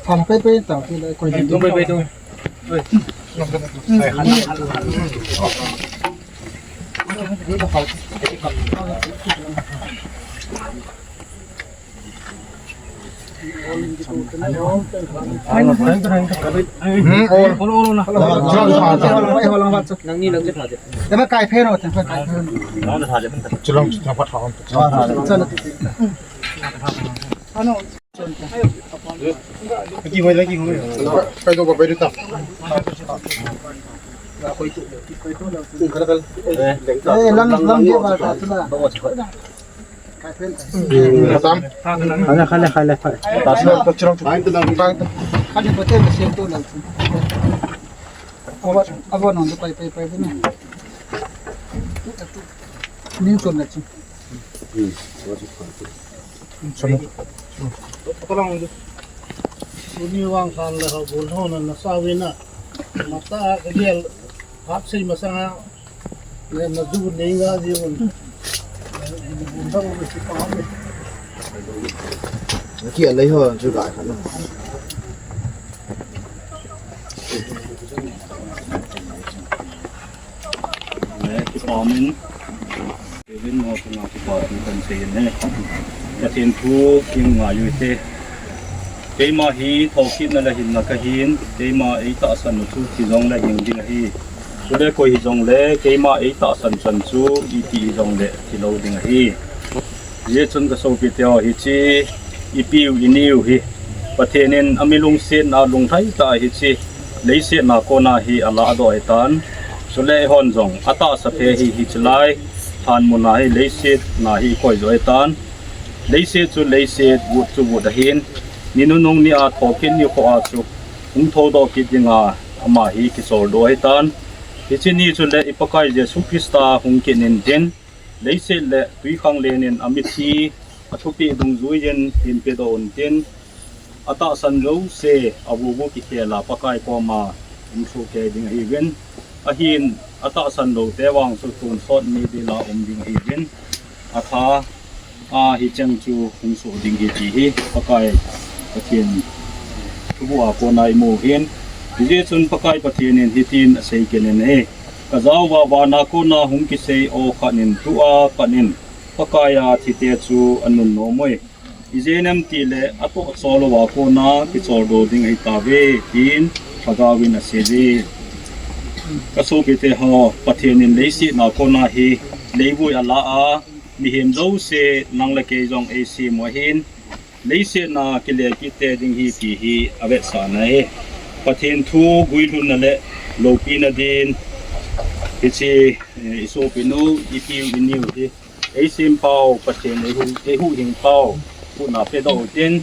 Thang pei pei tang pei le koi. Thang pei pei tu. Suni vang khan le ho bul ho na na sa ve na. Mata ka gel hap sei masanga. Ki alai ho chu ga khan. Kipah in. Kevin mo tu na kipah in kan sei in he. Pathen thu kin ngai u te. Keima hi thokitna le hinna kahin, keima ei tahsan u chu thi jong le hing ding ahi. Chule koi hi jong le, keima ei tahsan chan chu iti hi jong le thi lou ding ahi. Hijeh chun ka sopi teho hiche, ipiu iniu hi, Pathen in ami lungsetna lunglhai tah a hiche, leiset na kona hi ala doh ahitan. Chule eihon jong, atahsa phe hi hiche lai, lhan muna hi leiset na hi koi jo ahitan. Leiset chu leiset, vut chu vut ahin, ni nunung ni a thokit ni kho a chu, hung thoudoh kit dinga, ama hi kichol doh ahitan. Hiche ni chule i Pakai Jesu Christa hung kit in tin, leiset le twikhanglen in amithi, athupeh dungjuiyin hinpedoh un tin, atahsan jouse, avuvu kikhel a Pakai koma hung sohkei ding ahiuvin, ahin atahsan lou te vang chu tonsot ni dila um ding ahiuvin, atha a hicheng chu hung soh ding ahi ti hi Pakai Pathen thubuh a kona imu hin, hijeh chun Pakai Pathen in hitin asei kit in ahi. Ka jaova vana kona hung kisei aw khat in tua pat in Pakai a thite chu anun nom uve. Ijeh inem itile atoh chol uva kona kicholdo ding ahitauve, tin Lhagaovin aseiye. Ka sopite ho, Pathen in leiset na kona hi leivui ala a, mihem jouse nang le kei jong eisem u ahin, Leiset a kile kit te ding hi ti hi avetsahna ahi. Pathen thu guilhunna le loupina din hiche, eh, isopinu, ipiu, iniu hi eisempau Pathen, eihuh, eihuhhingpau, huhna pedoh utin,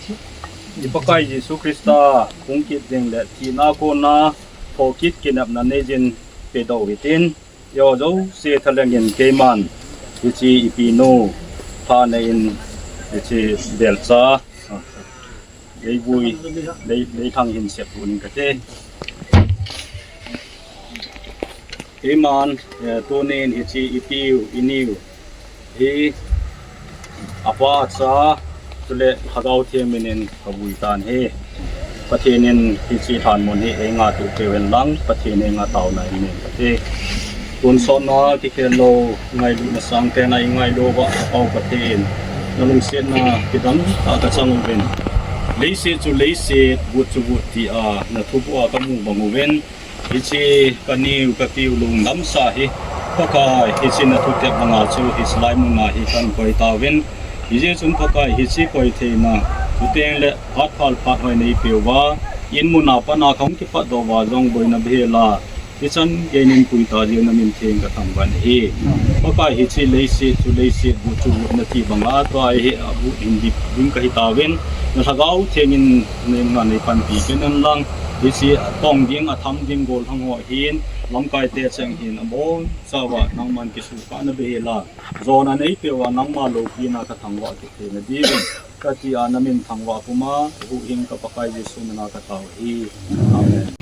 i Pakai Jesu Christa hung kit ding le thina kona thokit kinepna neiyin pedoh utin, eiho jouse thalhengin keiman hiche ipinu thanei in hiche belcha, ah, leivui, lei, leilhang hin sep unin kate. Keiman, eh, tunin hiche ipiu, iniu hi Apa, Cha, chule Lhagao Theng minin kavui tan ahi. Pathen in hiche lhanmun hi eingah tup peh uhen lang, Pathen henga taona in nei kate. Tonsot a kikhel lou, ngailutna sangpen a ingailu uva, Apau Pathen, nalungsetna kidang tah kachang uvin. Leiset chu leiset, vut chu vut tia nathubuh a kamu bang uvin. Hiche kaniu kapiu lungdamsa hi, Pakai, hiche nathutep banga chu hiche lai muna hi kahin koi tauvin. Hijeh chun Pakai, hiche koi theina, chuteng le phat phal phat hoi neipeh uva, in muna pat a kahung kipatdoh uva jong boina beihela, hichan gei in pui tah jeh un namin theng kathangvah in ahi. Pakai, hiche leiset chu leiset, vut chu vut nati banga tua hi avut hin dip ding kahi tauvin, na Lhagao Theng in neiman neipanpi pen un lang, hiche atong ding, atham ding, gollhang ho hin, lamkai te cheng hin, abonchauva nangman kisukha na beihela, jona neipeh uva nangma loupina kathangvah kit theina diuvin, katia namin thangvah puma, huhhing ka Pakai Jesu mina katao ahi. Amen.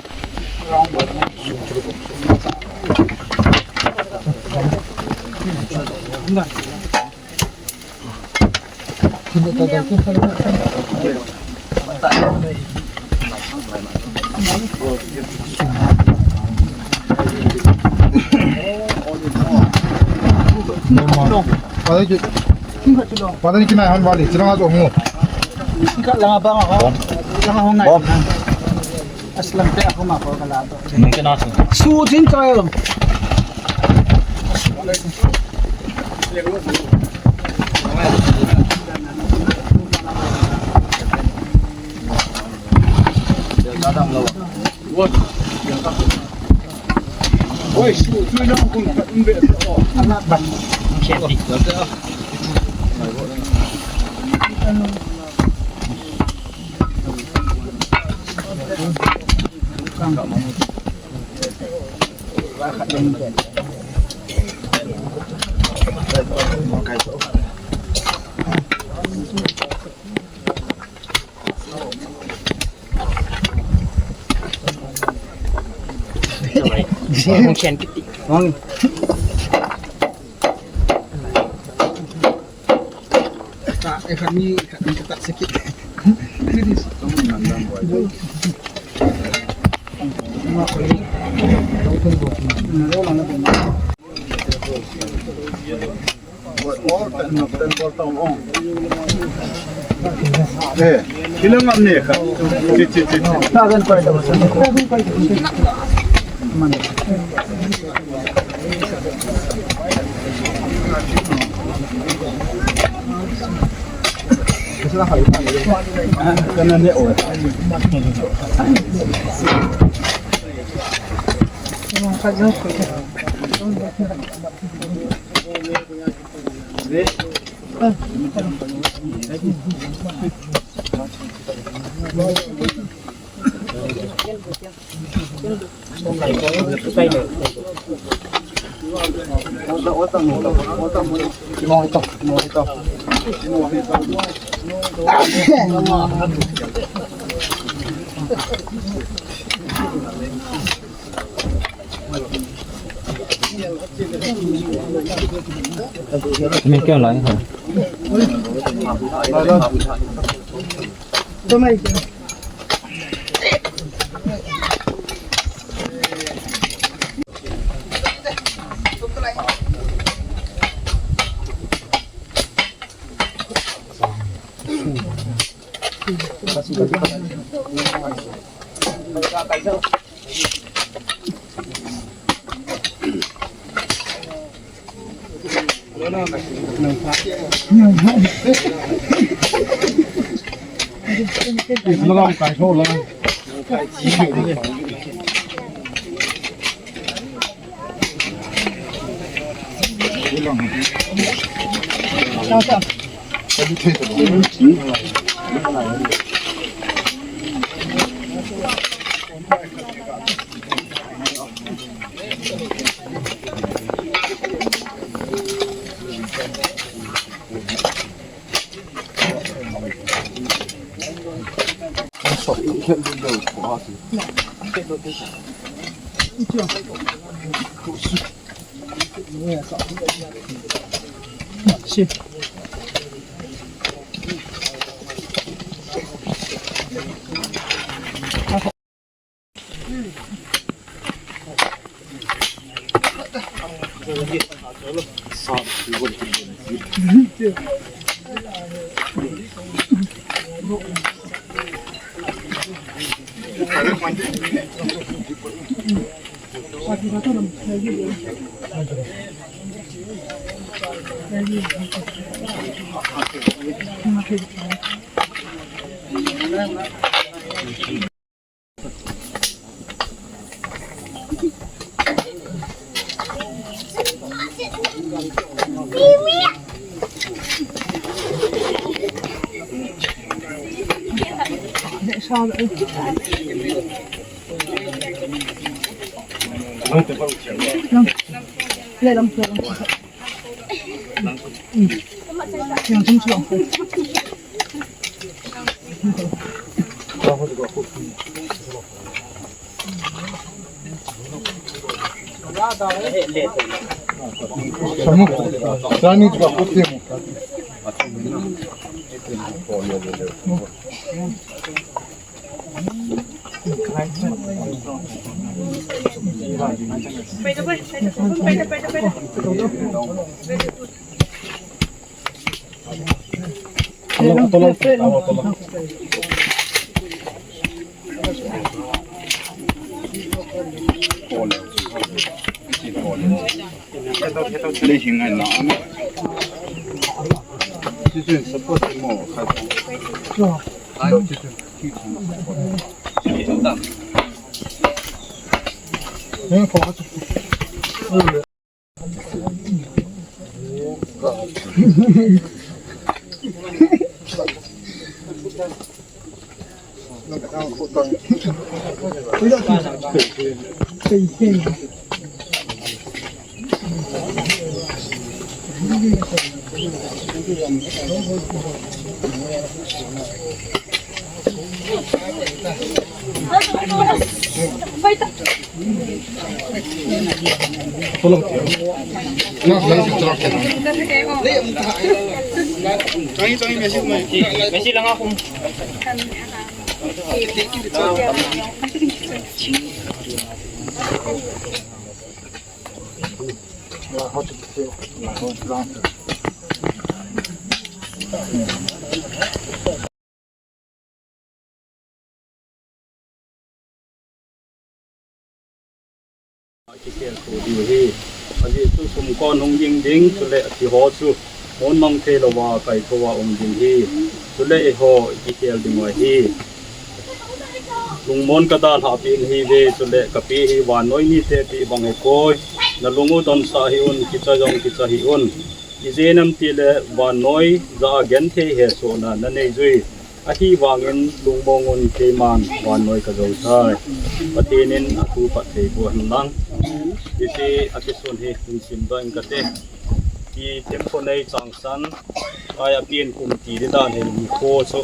Padahal ki, padahal ki na han wali, chirang ajo mo. Ka langa ba nga ho. Langa ho ngai. Bom. Aslam te ako ma ko kala to. Mungkin aso. Su jin tayo. Oi, su, su lang kun ka umbe. Eh, kila ngam ne ka. Chi, chi, chi, chi. Min kya lai ha? Kikhel to diu ahi. Ajeh chu sumkon hung ging ding, chule athi ho chu mon mang thei louva kaitho a um ding ahi. Chule eiho kikhel ding u ahi. Lungmon kadalhah peh nahiuve, chule kapi hi vannoi mite ti bang ahipoi. Nalung u donsah hih un, kicha jong kicha hih un. Ijeh inem itile vannoi jah a genthei hesohna nanei uvin. Ahivangin lungmong un, keiman vannoi kajou tai. Pathen in athu phatthei boh hen lang. Hiche akisun hi hin simdoh ing kate. Hi themkhat nei changsan, ahi apen kum ti di dan hin nikho chu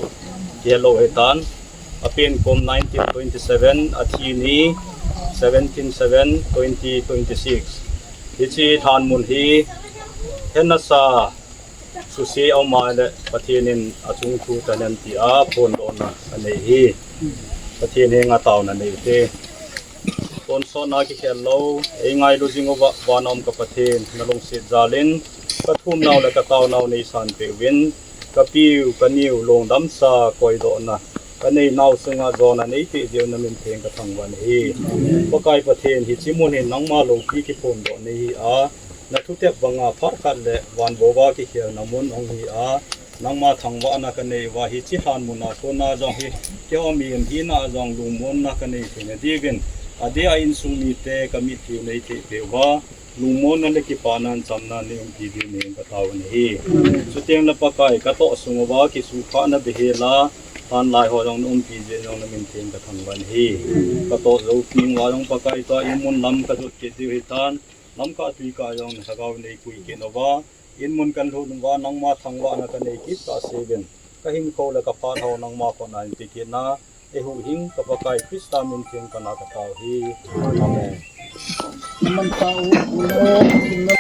kihelou ahitan. Apen kum nineteen twenty-seven, athi ni seventeen seven twenty twenty-six. Hiche lhanmun hi hetna sa suse a um ahile Pathen in achung thu tahen tia phondohna anei ahi. Pathen henga taona nei ute. Tonsotna kikhel lou, eingailu jing uva van a um ka Pathen, nalungset jal in kathumnau le kataonau neisanpeh uvin, kapiu kaniu lungdamsa koidohna kaneinau sunga jona neipeh diu namin theng kathangvah in ahi. Pakai Pathen, hiche mun hi nangma loupi kiphondoh nei ahi a, nathutep banga phat khat le van vova kikhelna mun ahung hi a, nangma thangvahna kanei uva, hiche lhan muna kona jong hi, keiho mihem hina a jong lungmonna kanei theina diuvin, adeh a insung mite kamitlhi u neithei peh uva, lungmonna le kipana, chamna neiumpi diu nahin katao u ahi. Chuteng le Pakai, katoh sung uva kisukhahna behel a, tanlai ho jong naumpi jeh jong namin theng kathangvah in ahi. Katoh jou teng uva jong Pakai, tua in mun lam kajot kit diu hitan, lamkah twikah jong nalhagao neipui kit uva, in mun kalut uva, nangma thangvahna kanei kit kahseuvin, kahinkho le kaphat ho nangma khut a nahin pe kit in, eihuhhing ka Pakai Christa min theng kana katao u ahi. Amen. Amen.